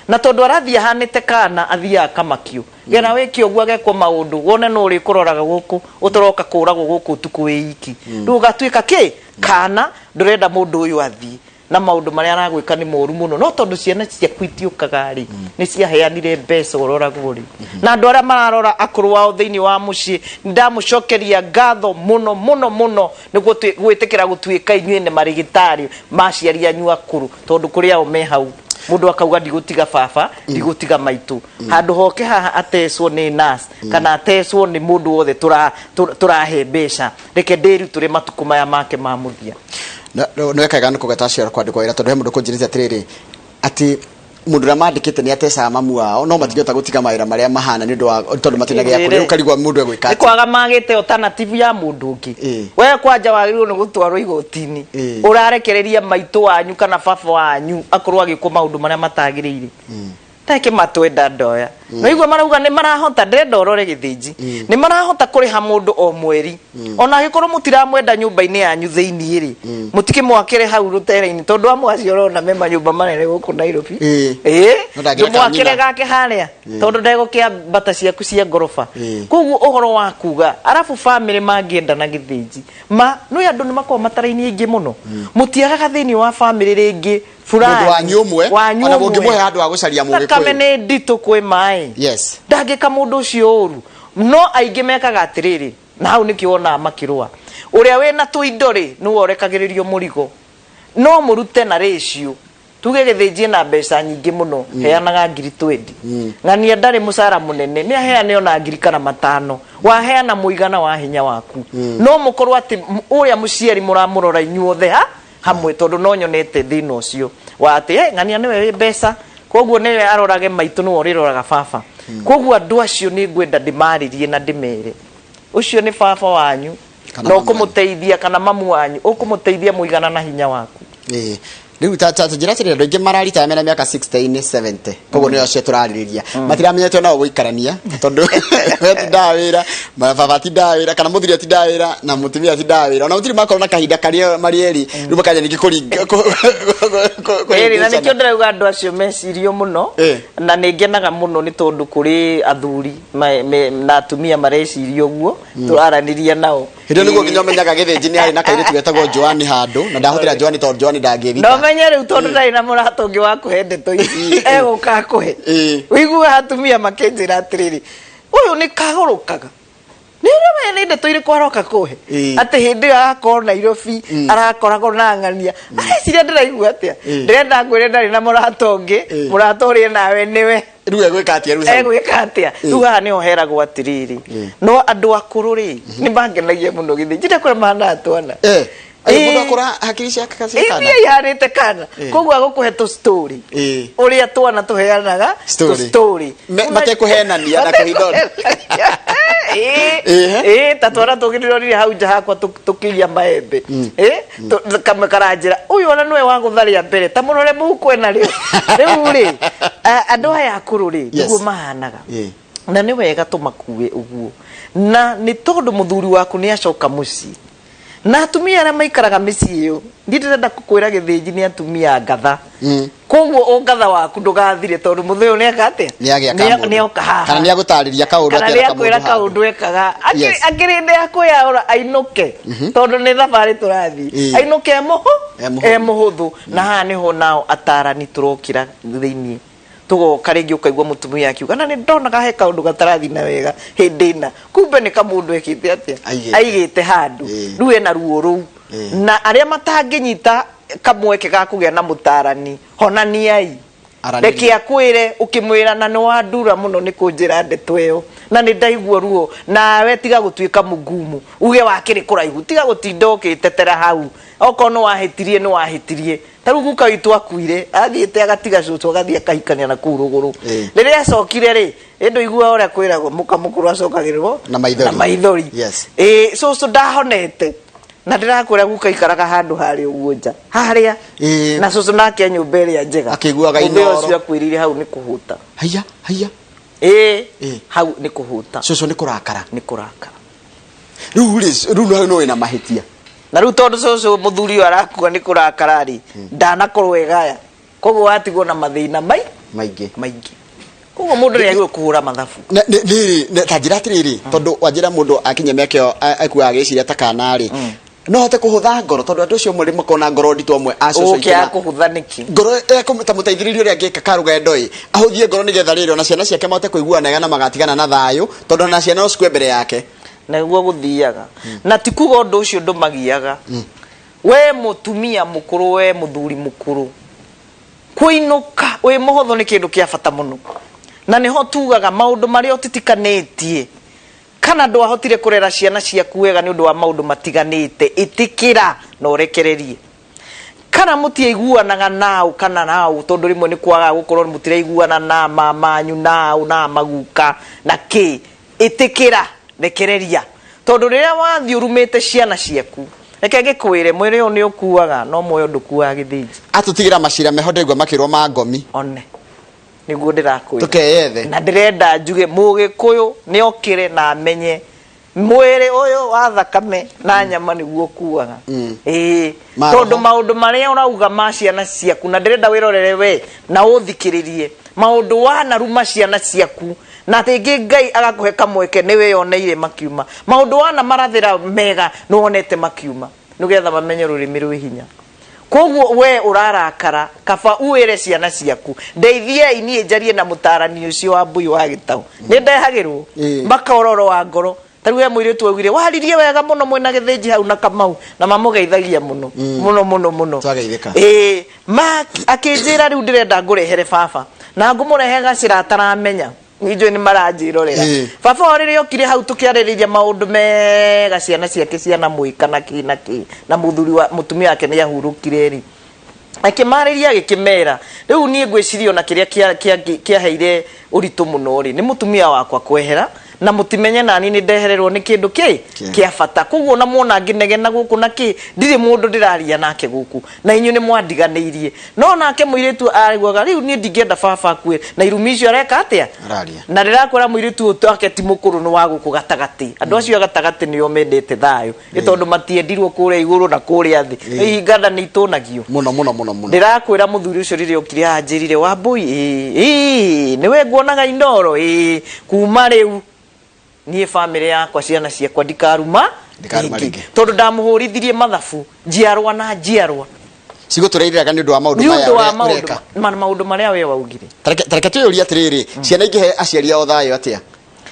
na tondũ arathiĩ ahanĩte kana athiaga akamakio, gera wĩke ũguo, agekwo maũndũ wone nũ ũrĩkũroraga gũkũ ũtũroka kũragwo gũkũ ũtukũ wĩ iki. Rĩu ũgatuĩka kĩ kana ndũrenda mũndũ ũyũ athiĩ na maũndũ marĩa aragwĩka nĩ moru mũno, no tondũ ciana ciaku itiũkaga rĩ, nĩ ciaheanire mbeca ũroragwo rĩ. Na andũ arĩa mararora akũrũ ao thĩinĩ wa mũciĩ, ndamũcokeria ngatho mũno mũno mũno nĩ gwĩtĩkĩra gũtuĩka inyuĩ nĩ marĩgĩtarĩ ma aciari anyu akũrũ, tondũ kũrĩ ao me hau mũndũ akauga ndigũtiga baba, ndigũtiga maitũ, handũ hoke haha atecwo nĩ nurse kana atecwo nĩ mũndũ wothe tũrahe mbeca, reke ndĩrutũre matukũ maya make ma mũthia. Nĩ wekaga nĩ kũgeta acio kwandĩkwo wĩra, tondũ he mũndũ kũnjĩrĩte atĩrĩrĩ, atĩ mũndũ ũrĩa mandĩkĩte nĩ atecaga mamu wao, no matingĩhota gũtiga mawĩra marĩa mahana nĩ ũndũ wa tondũ matina gĩa kũrĩa. Ũkarigwo mũndũ egwĩka Nĩ atĩa. Kwaga magĩte alternative ya mũndũ ũngĩ. We kwanja wagĩrĩirwo nĩ gũtwarwo igoti-inĩ. Ũrarekereria maitũ wanyu kana baba wanyu akorwo agĩkwo maũndũ marĩa matagĩrĩire. Teke matwenda ndoya. Naigua marauga nĩ marahota, ndĩrenda ũrore Gĩthĩnji, nĩ marahota kũrĩha mũndũ o mweri, ona angĩkorwo mũtiramwenda nyũmba-inĩ yanyu thĩiniĩ rĩ, mũtikĩmwakĩre hau rũtere-inĩ, tondũ amwe acio ũrona me manyũmba manene gũkũ Nairobi. Ĩĩ. No ndangĩreka ndũmwakĩre nyina. gake harĩa, tondũ ndegũkĩambata ciaku cia ngoroba. Koguo ũhoro wa kuga arabu bamĩrĩ mangĩenda na Gĩthĩnji ma nĩ andũ nĩ makoragwo matarainie aingĩ mũno, mũtiagaga thĩinĩ wa bamĩrĩ rĩngĩ fulani. Mũndũ wanyu ũmwe, wanyu ona ũmwe. mũngĩmũhe handũ ha gũcaria Thakame Mũgĩkũyũ. nĩ nditũ kwĩ maĩ. Ndangĩka mũndũ ũcio ũru, no aingĩ mekaga atĩrĩrĩ, na hau nĩkĩo wonaga makĩrũa. Ũrĩa wĩna tũindo rĩ, nĩwe ũrekagĩrĩrio mũrigo. No mũrute na ratio, tuge Gĩthĩnji na mbeca nyingĩ mũno, heanaga ngiri 20. Ng'ania ndarĩ mũcara mũnene, nĩ aheane ona ngiri kana 5. Waheana mũigana wa hinya waku, no mũkorwo atĩ ũrĩa mũciari mũramũrora inyuothe ha hamwe, tondũ no nyonete thĩna ũcio wa atĩ, "Hey, ng'ania nĩwe wĩ mbeca, koguo nĩwe arorage maitũ, nĩwe ũrĩroraga baba." Koguo andũ acio nĩ ngwenda ndĩmarĩrie na ndĩmere, ũcio nĩ baba wanyu kana na mamu wanyu. Ũkũmũteithia kana mamu wanyu, ũkũmũteithia mũigana na hinya waku. Ĩĩ. Rĩu ta njĩra atĩrĩrĩ, andũ aingĩ mararitaya mena mĩaka 60 70, koguo nĩo acio tũrarĩrĩria, matiramenyete onao gũikarania, tondũ we atindaga wĩra, baba atindaga wĩra, kana mũthuri atindaga wĩra na mũtumia atindaga wĩra, ona mũtirĩ makorwo na kahinda karĩa marĩ erĩ, rĩu makanja ningĩ kũringa Ĩrĩ na nĩkĩo kũhĩngĩcana. Ndĩrauga andũ acio mecirio mũno. Na nĩ ngenaga mũno nĩ tondũ kũrĩ athuri na atumia mareciria ũguo tũraranĩria nao. Hĩndĩ ĩyo nĩguo nginya ũmenyaga Gĩthĩnji nĩ arĩ na kairĩtu getagwo Joani handũ, na ndahũthĩra Joani tondũ Joani ndangĩrita. No menye rĩu tondũ ndarĩ na mũrata ũngĩ wa kũhe ndeto ici, egũka akũhe. Ũiguaga atumia makĩnjĩra atĩrĩrĩ, ũyũ nĩ kagũrũkaga, nĩ ũramenya nĩ ndeto irĩkũ aroka kũhe, atĩ hĩndĩ ĩyo agakorwo Nairobi arakoragwo na ng'ania, areciria ndĩraigua atĩa. Ndĩrenda ngwĩre ndarĩ na mũrata ũngĩ. Mũrata ũrĩa nawe nĩwe. Rĩu egwĩka atĩa rĩu hau? Egwĩka atĩa rĩu? Haha nĩho heragwo atĩrĩrĩ, no andũ akũrũ rĩ, nĩ mangenagia mũno Gĩthĩnji, ndakũrĩa mahanaga twana. Ayo mũndũ akũra hakiri ciake cia kana. Iria ihanĩte kana. Koguo agũkũhe tũ story ũrĩa twana tũheanaga Story. tũ story. Matekũhenania na kũhitha. Ĩĩ, ta twana tũngĩ ndĩronire hau nja hakwa tũkĩiya maembe. Ĩ, kamwe karanjĩra, ũyũ ona nĩwe wagũtha rĩa mbere, ta mũrore mũhuko ena rĩo rĩu rĩ. Andũ aya akũrũ rĩ, nĩguo mahanaga, na nĩ wega tũmakue ũguo, na nĩ tondũ mũthuri waku nĩ acoka mũciĩ na atumia arĩa maikaraga mĩciĩ ĩyo, niĩ ndĩrenda kũkwĩra Gĩthĩnji, nĩ atumia ngatha. Koguo ũngatha waku ndũgathire, tondũ mũthĩ ũyũ nĩeka atĩa? Nĩagĩa kamũndũ. Nĩoka haha. Kana nĩagũtarĩria kaũndũ kana akera nĩakwĩra kamũndũ handũ. Kaũndũ ekaga. Akĩrĩ ndĩ akwĩyaũra ainũke, tondũ nĩ thabarĩ tũrathiĩ, ainũke emũhũ E mũhũthũ. E mũhũthũ. Na haha nĩho nao atarani tũrokĩra thĩiniĩ, tũgoka rĩngĩ ũkaigua mũtumia akiuga, na nĩ ndonaga he kaũndũ gatarathiĩ na wega hĩndĩ ĩna, kumbe nĩ kamũndũ ekĩte atĩa? Aigĩte. Aigĩte handũ. Rĩu ena ruo rũu, na arĩa matangĩnyita kamweke ga kũgĩa na mũtarani, honaniai. Aranĩria. Reke akwĩre, ũkĩmwĩra na nĩ wandura mũno nĩ kũnjĩra ndeto ĩyo, na nĩ ndaigua ruo. Nawe tiga gũtuĩka mũgumu, uge wakĩrĩ kũraihu, tiga gũtinda ũgĩtetera hau. Okorwo nĩ wahĩtirie, nĩ wahĩtirie. Ta rĩu guka witũ akuire, athiĩte agatiga cũcũ, agathiĩ akahikania na kũu rũgũrũ. Rĩrĩa acokire rĩ, ĩndũ igua ũrĩa kwĩragwo mũka mũkũrũ acokagĩrĩrwo Na maithori. Na maithori. Ĩĩ, cũcũ ndahonete, na ndĩrakwĩra guka ikaraga handũ harĩa ũguo nja harĩa, na cũcũ nake nyũmba ĩrĩa njega. Akĩiguaga Mũthĩ inoro. ũcio akwĩrire hau nĩ kũhũta. Haiya, haiya. Ĩĩ, hau nĩ kũhũta. Cũcũ nĩ kũrakara. Nĩ kũrakara. Rĩu rĩ, rĩu hau no wĩna mahĩtia. Na rĩu tondũ cũcũ mũthuri ũyũ arakua nĩ kũrakara rĩ, ndanakorwo egaya, koguo watigwo na mathĩna mai maingĩ. Maingĩ. Koguo mũndũ nĩ agĩrĩirwo kũhũra mathabu. Ta njĩra atĩrĩrĩ, tondũ wanjĩra mũndũ akinya mĩaka ĩyo akuaga agĩciria ta kana rĩ, no hote kũhũtha ngoro, tondũ andũ acio amwe nĩ makoragwo na ngoro nditũ, amwe a cũcũ aitũ. Ũkĩaga kũhũtha nĩkĩ? Ngoro ta mũteithĩrĩrio ũrĩa angĩka karũgendo ĩ, ahũthie ngoro nĩgetha rĩrĩ ona ciana ciake mahote kũiguana wega na magatigana na thayũ, tondũ ona ciana no cikue mbere yake. Nĩguo gũthiaga, na ti kuga ũndũ ũcio ndũmagiaga. We mũtumia mũkũrũ, we mũthuri mũkũrũ, kũinũka wĩ mũhũthũ nĩ kĩndũ kĩa bata mũno, na nĩho tugaga maũndũ marĩa ũtitikanĩtie kana ndwahotire kũrera ciana ciaku wega nĩ ũndũ wa maũndũ matiganĩte, ĩtĩkĩra na ũrekererie. Kana mũtiaiguanaga nao kana nao, tondũ rĩmwe nĩ kwagaga gũkorwo mũtiraiguana na mamanyu nao na maguka na kĩ, ĩtĩkĩra, rekereria, tondũ rĩrĩa wathiĩ ũrumĩte ciana ciaku, reke ngĩkwĩre, mwĩrĩ ũyũ nĩ ũkuaga, no muoyo ndũkuaga, Gĩthĩnji. Atũtigĩra macira meho, ndĩgua makĩrwo ma ngomi. One. Nĩguo ndĩrakwĩra. Tũkeyethe. Na ndĩrenda njuge Mũgĩkũyũ nĩ okĩre na amenye mwĩrĩ ũyũ wa thakame na nyama nĩguo ũkuaga. Ĩĩ. Maroho. Tondũ maũndũ marĩa ũrauga ma ciana ciaku, na ndĩrenda wĩrorere we na ũthikĩrĩrie maũndũ wanaruma ciana ciaku, na rĩngĩ Ngai agakũhe kamweke nĩ wĩyoneire makiuma maũndũ wana marathĩra mega, nĩ wonete makiuma, nĩgetha mamenye rũrĩmĩ rwĩ hinya. Koguo we ũrarakara, kaba uwĩre ciana ciaku, ndeithiei niĩ njarie na mũtarani ũcio wa mbui wa gĩtaũ, nĩ ndehagĩrwo makororo wa ngoro. Ta rĩu he mũirĩtu waugire waririe wega mũno mwĩna Gĩthĩnji hau na Kamau, na mamũgeithagia mũno mũno mũno mũno. Twageithĩka. Ĩĩ, ma akĩnjĩra rĩu ndĩrenda ngũrehere baba, na ngũmũrehe gacĩra ataramenya. Nĩ njũĩ nĩ maranjĩrorera. Baba o rĩrĩa okire hau tũkĩarĩrĩria maũndũ mega, ciana ciake cianamwĩka na kĩ na kĩ, na mũthuri wa mũtumia wake nĩ ahurũkire rĩ, akĩmarĩria, agĩkĩmera rĩu niĩ ngwĩciria ona kĩrĩa kĩaheire ũritũ mũno rĩ, nĩ mũtumia wakwa kwehera, na mũtimenye nani nĩ ndehererwo nĩ kĩndũ kĩ kĩa bata. Koguo ona muona ngĩnegena gũkũ na kĩ, ndirĩ mũndũ ndĩraria nake gũkũ, na inyuĩ nĩ mwandiganĩirie. No nake mũirĩtu aiguaga rĩu niĩ ndingĩenda baba akue na irumi icio areka atĩa. Araria. Na ndĩrakwĩra mũirĩtu ũyũ take ti mũkũrũ, nĩ wa gũkũ gatagatĩ. Andũ acio a gatagatĩ nĩo mendete thayũ, nĩ tondũ matiendirwo kũrĩa igũrũ na kũrĩa thĩ. Ihinganda nĩ itũnagio mũno mũno mũno mũno. Ndĩrakwĩra mũthuri ũcio rĩrĩa okire anjĩrire, "Wambui, ĩĩ ĩĩ nĩwe nguonaga Inoro, ĩĩ, kuma rĩu niĩ bamĩrĩ yakwa, ciana ciakwa ndikaruma Ndikaruma rĩngĩ." Rĩngĩ. Tondũ ndamũhũrithirie mathabu njiarwa na njiarwa. Cigũtũrĩrĩraga nĩ ũndũ wa maũndũ nĩ maya ũndũ wa ũrĩa maũndũ ũreka. Maũndũ marĩa we waugire. Tareke twĩyũrie atĩrĩrĩ, ciana ingĩhe aciari ao thayũ atĩa?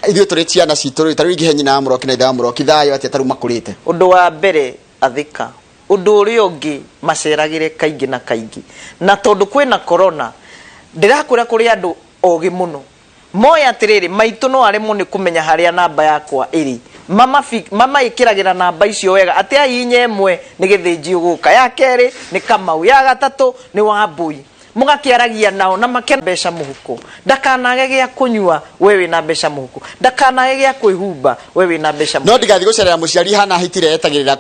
Ithuĩ tũrĩ ciana citũ rĩ, tarĩu ingĩhe nyina wa Mũroki na ithe wa Mũroki thayũ atĩa tarĩu makũrĩte? Ũndũ wa mbere, athĩka. Ũndũ ũrĩa ũngĩ, maceragĩre kaingĩ na kaingĩ. Na tondũ kwĩna corona, ndĩrakwĩra kũrĩ andũ ogĩ mũno moĩ atĩrĩrĩ, maitũ no aremwo nĩ kũmenya harĩa namba yakwa ĩrĩ, mama ĩkĩragĩra namba icio wega atĩ ahihinya ĩmwe nĩ Gĩthĩnji ũgũka, ya kerĩ nĩ Kamau, ya gatatũ nĩ Wambui. Mũgakĩaragia nao na make mbeca mũhuko, ndakanage gĩa kũnyua we wĩna mbeca mũhuko, ndakanage gĩa kwĩhumba we wĩna mbeca No mũhuko. ndigathiĩ gũcerera mũciari hana hitire etagĩrĩra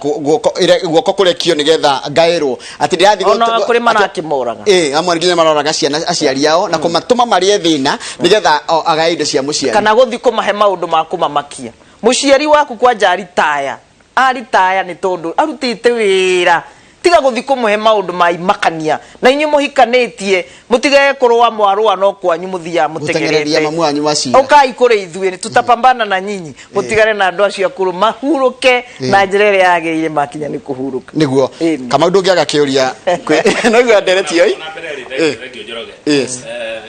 guoko kũrekio nĩgetha ngaĩrwo atĩ ndĩrathiĩ. Ona kũrĩ marakĩmoraga. Ĩ, amwe nginya maroraga ciana aciari ao na kũmatũma marĩe thĩna nĩgetha agae indo cia mũciari. Kana gũthiĩ kũmahe maũndũ ma kũmamakia. Mũciari waku kwanja aritaya, aritaya nĩ tondũ arutĩte wĩra, tiga gũthiĩ kũmũhe maũndũ ma imakania. Na inyuĩ mũhikanĩtie, mũtige kũrũa, mwarũa no kwanyu mũthiaga. Gũteng'ereria Mũtegerete mamu wanyu macira. Ũkai kũrĩ ithuĩ, tutapambana na nyinyi. Mũtigane na andũ acio akũrũ, mahurũke na njĩra ĩrĩa yagĩrĩire makinya nĩ kũhurũka. Nĩguo. Ĩni. Kamau, ndũngĩaga kĩũria no igua ndereti ĩyo. Ona mbere rĩ, thank you, Njoroge.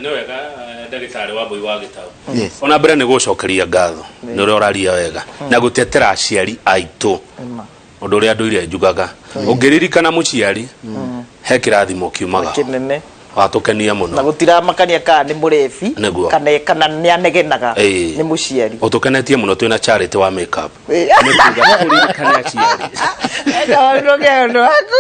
Nĩ wega, ndagĩtarĩ wa Mbui wa Gĩtau. Ona mbere nĩ gũcokeria ngatho nĩ ũrĩa ũraria wega na gũtetera aciari aitũ, ũndũ ũrĩa ndũire njugaga, ũngĩririkana mũciari he kĩrathimo kiumaga ho. Kĩnene. Watũkenia Na mũno. Gũtiramakania kana nĩ mũrebi Nĩguo. kana nĩ anegenaga, nĩ mũciari. Ũtũkenetie mũno twĩna Charity wa makeup. Nĩ kuga kũririkana aciari. Ũndũ waku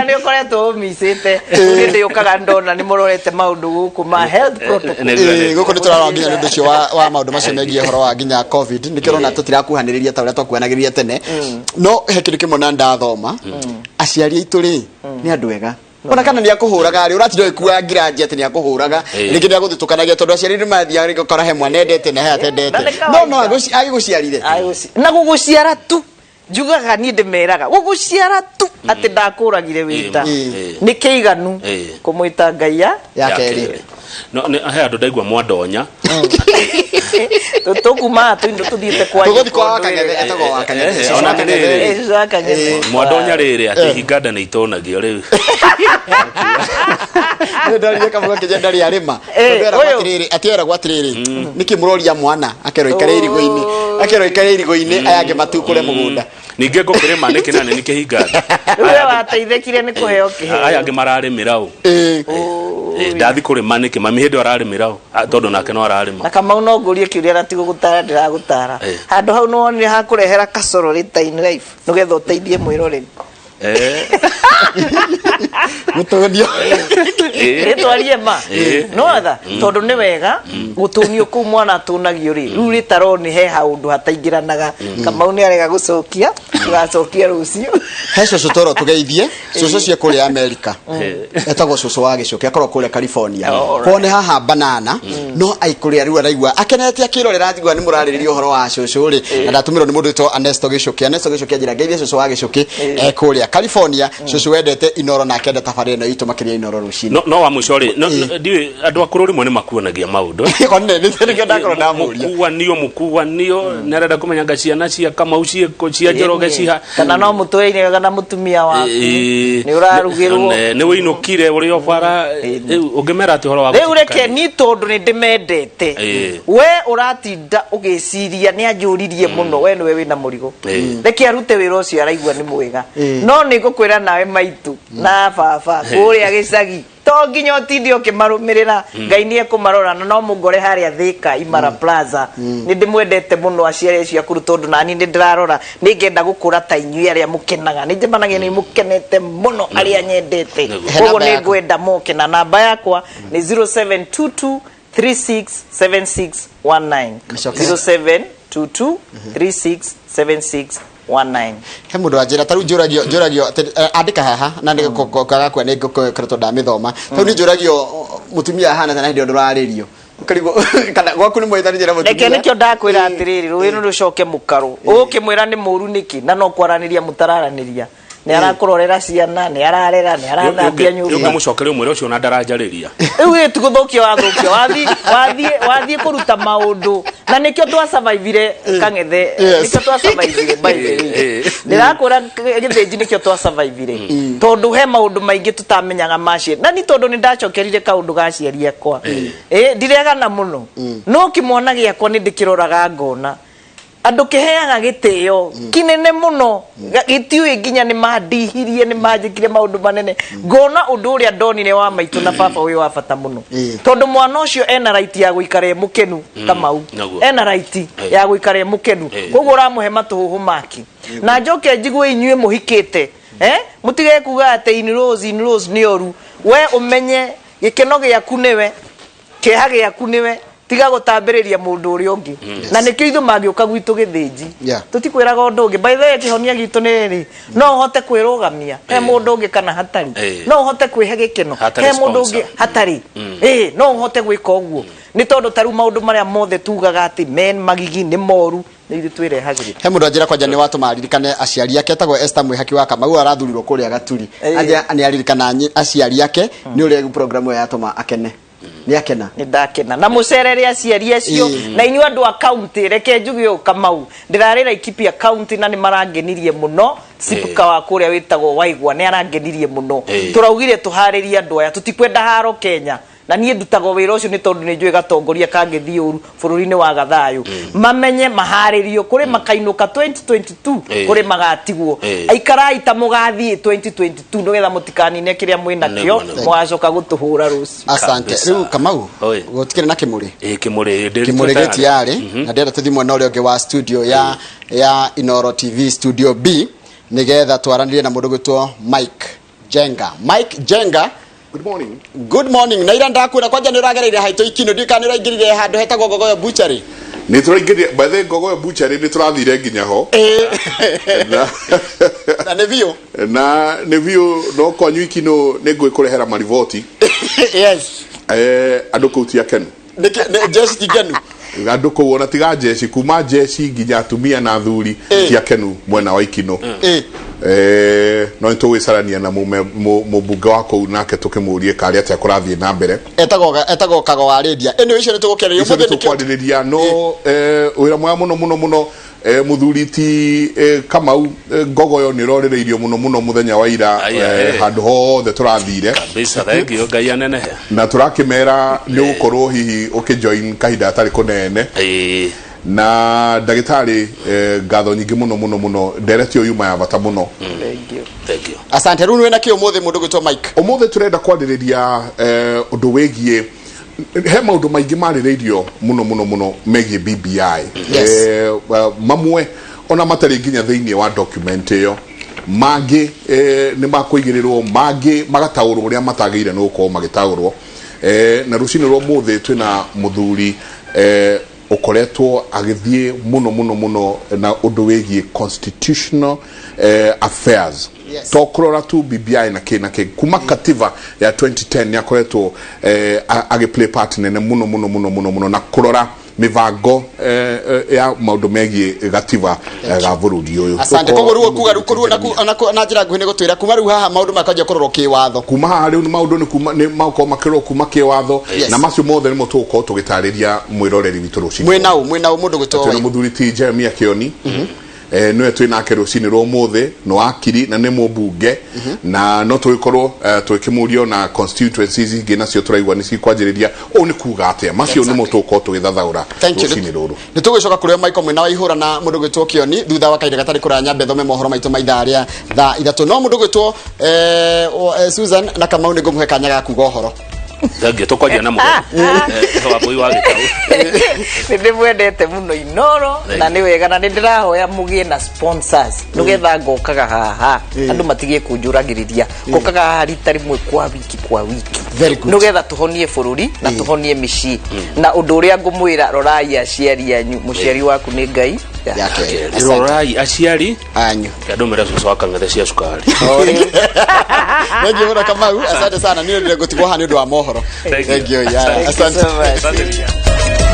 nĩ ũkoretwo ũmicĩte, nĩ ndĩũkaga ndona nĩ mũrorete maũndũ gũkũ ma health protocol. Nĩguo. Ĩĩ, gũkũ nĩ tũrarora nginya nĩ ũndũ ũcio wa maũndũ macio megiĩ ũhoro wa nginya COVID, nĩkĩo ũrona tũtirakuhanĩrĩria ta ũrĩa twakuhanagĩrĩria tene. No he kĩndũ kĩmwe na ndathoma, aciari aitũ rĩ, nĩ andũ ega. Ona kana nĩ akũhũraga rĩ, ũratinda ũgĩkua ngiranji atĩ nĩ akũhũraga, rĩngĩ nĩ agũthutũkanagia, tondũ aciari nĩ mathiaga rĩngĩ ũkora he mwana endete na he atendete. Na nĩ No kawaida. Agĩgũciarire. Na gũgũciara tu, njugaga niĩ ndĩmeraga gũgũciara tu atĩ ndakũragire wĩta nĩ kĩiganu kũmwĩta Ngai ya ya kerĩ. No he andũ ndaigua mwandonya. Tũkuma tũindo tũthiĩte kwa Tũgũthiĩ kwa Wakang'ethe, etagwo Wakang'ethe. Eh, Cũcũ ona wa Kang'ethe. rĩrĩ. Eh, cũcũ wa Kang'ethe. Mwandonya rĩrĩ atĩ hinganda nĩ itonagio rĩu. Nĩ ndarire kamwe gakĩnja ndarĩ arĩma. Eh, Tondũ eragwo ũyũ. atĩrĩrĩ, atĩ eragwo atĩrĩrĩ, nĩkĩ mũroria mwana akerwo ikare irigũ-inĩ, akerwo ikare irigũ-inĩ, aya angĩ matukũre mũgũnda. Ningĩ ngũkĩrĩma nĩkĩ na nĩ kĩhinganda? Rĩu we wateithĩkire nĩ kũheo kĩheo. Aya angĩ mararĩmĩra ũ? Ndathi kũrĩma nĩkĩ? Mami hĩndĩ ĩyo ararĩmĩra ũ? Ah, tondũ nake no ararĩma. Na Kamau, no ngũrie kĩũria na tigũgũtara, ndĩragũtara. Handũ hau nĩ wonire hakũrehera kasoro later in life nĩgetha ũteithie mwĩroreri? Gũtũnio. Rĩtwa riema no atha tondũ nĩ wega gũtũnio kũu mwana atũnagio rĩ, rĩu rĩtaroo nĩ he haũndũ hataingĩranaga. Kamau nĩ arega gũcokia, tũgacokia rũciũ. He cũcũ toro tũgeithie cũcũ cie kũrĩa Amerika, etagwo cũcũ wa Gĩcũkĩ, akorwo kũrĩa California. Alright. Kwao nĩ haha banana no aikũrĩa rĩu araigua akenete akĩrorera njigua nĩ mũrarĩrĩria ũhoro wa cũcũ rĩ, na ndatũmĩrwo nĩ mũndũ wĩtwo Ernesto Gĩcũkĩ. Ernesto Gĩcũkĩ anjĩra ngeithie cũcũ wa Gĩcũkĩ e kũrĩa California. Cũcũ wendete Inoro na akenda tabarĩra ĩno itũ makĩria Inoro rũcinĩ. No wa mũico rĩ, ndiũĩ andũ akũrũ rĩmwe nĩ makuonagia maũndũ. One nĩ nĩkĩo ndakorwo ndamũria. Mũkuanio nĩ arenda kũmenya nga ciana cia Kamau ciĩkũ, cia Njoroge ciha. Kana no mũtũraine kana mũtumia waku nĩ ũrarugĩrwo. Nĩ wĩinũkire ũrĩ o bara. Rĩu ũngĩmera atĩ ũhoro wa Rĩu reke gũtukania? ni tondũ nĩ ndĩmendete. We ũratinda ũgĩciria nĩ anjũririe mũno, we nĩwe wĩna mũrigo. Reke arute wĩra ũcio araigua nĩ mwega. No nĩ ngũkwĩra nawe maitũ na baba kũrĩa gĩcagi, to nginya ũtinde ũkĩmarũmĩrĩra. Ngai nĩ ekũmarora na no mũngore harĩa Thika Imara Plaza. Nĩ ndĩmwendete mũno aciari acio akũrũ, tondũ nani nĩ ndĩrarora nĩ ngenda gũkũra ta inyuĩ arĩa mũkenaga. Nĩ njemanagia nĩ mũkenete mũno arĩa nyendete. Nĩguo. Koguo He namba nĩ yaku. ngwenda moke na namba yakwa nĩ 0722 367619. Mĩcoke. 0722 367619. He mũndũ wanjĩra ta rĩu njũragio atĩ, andĩka haha na gagakua nĩ ngũkoretwo ndamĩthoma. Ta rĩu nĩ njũragio mũtumia ahana ta na hĩndĩ ĩyo ndũrarĩrio ũkarigwo kana gwaku nĩ mwĩtanĩire mũtumia. Reke nĩkĩo ndakwĩra atĩrĩrĩ, rũĩ nĩ rũcoke mũkarũ ũkĩmwĩra nĩ mũru nĩkĩ, na no kwaranĩria mũtararanĩria, nĩ arakũrorera ciana, nĩ ararera, nĩ arathambia nyũmba. Ũngĩmũcokeria ũmwĩre ũcio na ndaranjarĩria. Rĩu ĩ tigũthũkia wathũkia, wathiĩ kũruta maũndũ na nĩkĩo twasurvivire Kang'ethe. Nĩkĩo twasurvivire, by the way. Ndĩrakwĩra Gĩthĩnji, nĩkĩo twasurvivire, tondũ he maũndũ maingĩ tũtamenyaga maciari na ni tondũ nĩ ndacokerire kaũndũ ga aciari akwa. Ndiregana mũno no kĩmwana gĩakwa nĩ ndĩkĩroraga ngona andũ kĩheaga gĩtĩo kinene mũno. Gĩtiũĩ nginya nĩ mandihirie, nĩ manjĩkire maũndũ manene, ngona ũndũ ũrĩa ndonire wa maitũ na baba wĩ wa bata mũno, tondũ mwana ũcio ena right ya gũikara e mũkenu. Kamau ena right ya gũikara e mũkenu. Koguo ũramũhe matũhũhũ make na njoke njigue inyuĩ mũhikĩte, mũtige kuga atĩ in-laws nĩ oru. We ũmenye gĩkeno gĩaku nĩwe, kĩeha gĩaku nĩwe, tiga gũtambĩrĩria mũndũ ũrĩa ũngĩ. Na nĩkĩo ithuĩ mangĩũka gwitũ Gĩthĩnji tũtikwĩraga ũndũ ũngĩ. By the way, kĩhonia gitũ nĩ rĩrĩ, no ũhote kwĩrũgamia he mũndũ ũngĩ kana hatarĩ? No ũhote kwĩhe gĩkeno Hatarĩ he mũndũ sponsor. ũngĩ hatarĩ? No ũhote gwĩka ũguo nĩ tondũ ta rĩu maũndũ marĩa mothe tugaga atĩ men magigi nĩ moru, nĩ ithuĩ twĩrehagĩrĩra. He mũndũ anjĩra kwanja nĩ watũma aririkane aciari ake, etagwo Esther Mwĩhaki wa Kamau, arathurirwo kũrĩa Gaturi. Anja nĩ aririkana aciari ake nĩ ũrĩa program ĩyo yatũma akene, nĩ akena. Nĩ ndakena na mũcerere aciari acio. Na inyuĩ andũ a county, reke njuge ũũ, Kamau, ndĩrarĩ Laikipia County na nĩ marangenirie mũno. Sipuka wa kũrĩa wĩtagwo Waigwa nĩ arangenirie mũno. Tũraugire tũharĩrie andũ aya, tũtikwenda haro Kenya, na niĩ ndutaga wĩra ũcio nĩ tondũ nĩ njũĩ gatongoria kangĩthiĩ ũru bũrũri-inĩ wa gathayũ, mamenye maharĩrio kũrĩ makainũka 2022, kũrĩ magatigwo. Aikarai ta mũgathiĩ 2022 nĩgetha mũtikanine kĩrĩa mwĩ nakĩo. Nĩguo, nĩguo. Mũgacoka gũtũhũra rũciũ. Asante. Rĩu Kamau, Oi. gũtikĩrĩ na kĩmũrĩ. Ĩ, kĩmũrĩ. Kĩmũrĩ gĩtiarĩ na ndĩrenda tũthiĩ mwena ũrĩa ũngĩ wa studio ya Inoro TV Studio B nĩgetha twaranĩrie na mũndũ gwĩtwo Mike Jenga. Mike Jenga. Good morning. Good morning. Na ira ndakwĩra kwanja nĩ ũragereire haitũ ikino, ndiũĩ kana nĩ ũraingĩrire handũ hetagwo Ngogoyo Butchery. Nĩ tũraingĩria by the way, Ngogoyo Butchery nĩ tũrathire nginya ho. Na, Na nĩ biũ. Na nĩ biũ, no kwanyu ikino nĩ ngwĩkũrehera mariboti. Andũ kũu ti akenu. Nĩkĩ jeshi ti ngenu? Andũ kũu ona tiga jeshi, kuma jeshi nginya atumia na athuri ti akenu mwena wa Ikino. No nĩ tũgwĩcarania na mũmbunge wa kũu nake tũkĩmũrie karĩ atĩa kũrathiĩ na mbere. Etagwo Kago wa Rĩndia. Ĩno icio nĩ tũgũkĩarĩria icio nĩ ũmũthĩ nĩkĩo. Tũkwarĩrĩria no wĩra mwega mũno mũno mũno, mũthuri ti Kamau. Ngogoyo nĩ ũrorĩrĩirio mũno mũno mũthenya wa ira. Aya, Handũ hothe tũrathire. Kabisa, thank you, Ngai anenehe. Na tũrakĩmera nĩ ũgũkorwo hihi ũkĩjoin kahinda gatarĩ kũnene. Na ndagĩtarĩ, ngatho nyingĩ mũno mũno mũno, ndereti ũyũ yuma ya bata mũno. Thank you. Thank you. Asante. Rĩu wĩna kĩ ũmũthĩ, mũndũ gwĩtwo Mike? Ũmũthĩ tũrenda kwarĩrĩria ũndũ wĩgiĩ he maũndũ maingĩ marĩrĩirio mũno mũno mũno megiĩ BBI. Mamwe ona matarĩ nginya thĩinĩ wa document ĩyo. Mangĩ nĩ makũigĩrĩrwo, mangĩ magataũrwo ũrĩa matagĩrĩire nĩ gũkorwo magĩtaũrwo. Na rũcinĩ rwa ũmũthĩ twĩna mũthuri ũkoretwo agĩthiĩ mũno mũno mũno na ũndũ wĩgiĩ constitutional affairs. To kũrora tu BBI na kĩ na kĩ, kuma katiba ya 2010 nĩ akoretwo agĩ play part nene mũno mũno mũno mũno mũno na kũrora mĩbango ya maũndũ megiĩ gatiba ga bũrũri ũyũ. Asante. Koguo rĩu kuga rĩu kũruo na njĩra nguhĩ nĩ gũtwĩra kuma rĩu haha maũndũ makanjia kũrorwo kĩwatho. Kuma haha rĩu nĩ maũndũ nĩ kuma nĩ maũkorwo makĩrorwo kuma kĩwatho. Na macio mothe nĩmo tũgũkorwo tũgĩtarĩria mwĩroreri witũ rũcinĩ. Mwĩna ũ mũndũ gwĩtwo Twĩna mũthuri ti Jeremia Kĩoni, nĩwe twĩ nake rũcinĩ rwa ũmũthĩ, nĩ wakiri na nĩ mũmbunge, na no tũgĩkorwo tũgĩkĩmũrio na constituencies ingĩ nacio tũraigua nĩ cikwanjĩrĩria, ũũ nĩ kuga atĩa? Macio nĩmo tũgũkorwo tũgĩthathaũra Thank you. rũcinĩ rũrũ. Nĩ tũgũcoka kũrĩ Michael mwena wa ihũra na mũndũ gwĩtwo Kĩoni thutha wa kahinda gatarĩ kũraya. Nyambe thome mohoro maitũ ma ithaa rĩa thaa 3, no mũndũ gwĩtwo Susan na Kamau nĩ ngũmũhe kanya ga kuga ũhoro. Thengiũ, tũkwanjia na mũgeni Wambui wa Gĩtaũ. Nĩ ndĩmwendete mũno Inoro, na nĩ wega, na nĩ ndĩrahoya mũgĩe na sponsors nĩgetha ngokaga haha, andũ matigie kũnjũragĩrĩria, ngokaga haha rita rĩmwe kwa wiki Very good. nĩgetha tũhonie bũrũri na tũhonie mĩciĩ. Na ũndũ ũrĩa ngũmwĩra, rorai aciari anyu, mũciari waku nĩ Ngai. Ya kerĩ. Asante. Rorai aciari anyu. Andũ mera cũcũ wa kang'ethe cia cukari. O rĩu. Thank you mũno Kamau, asante sana. Niĩ ndĩre gũtigwo haha nĩ ũndũ wa mohoro. Thank you. Thank you, yeah. Thank you Asante. so much. Asante.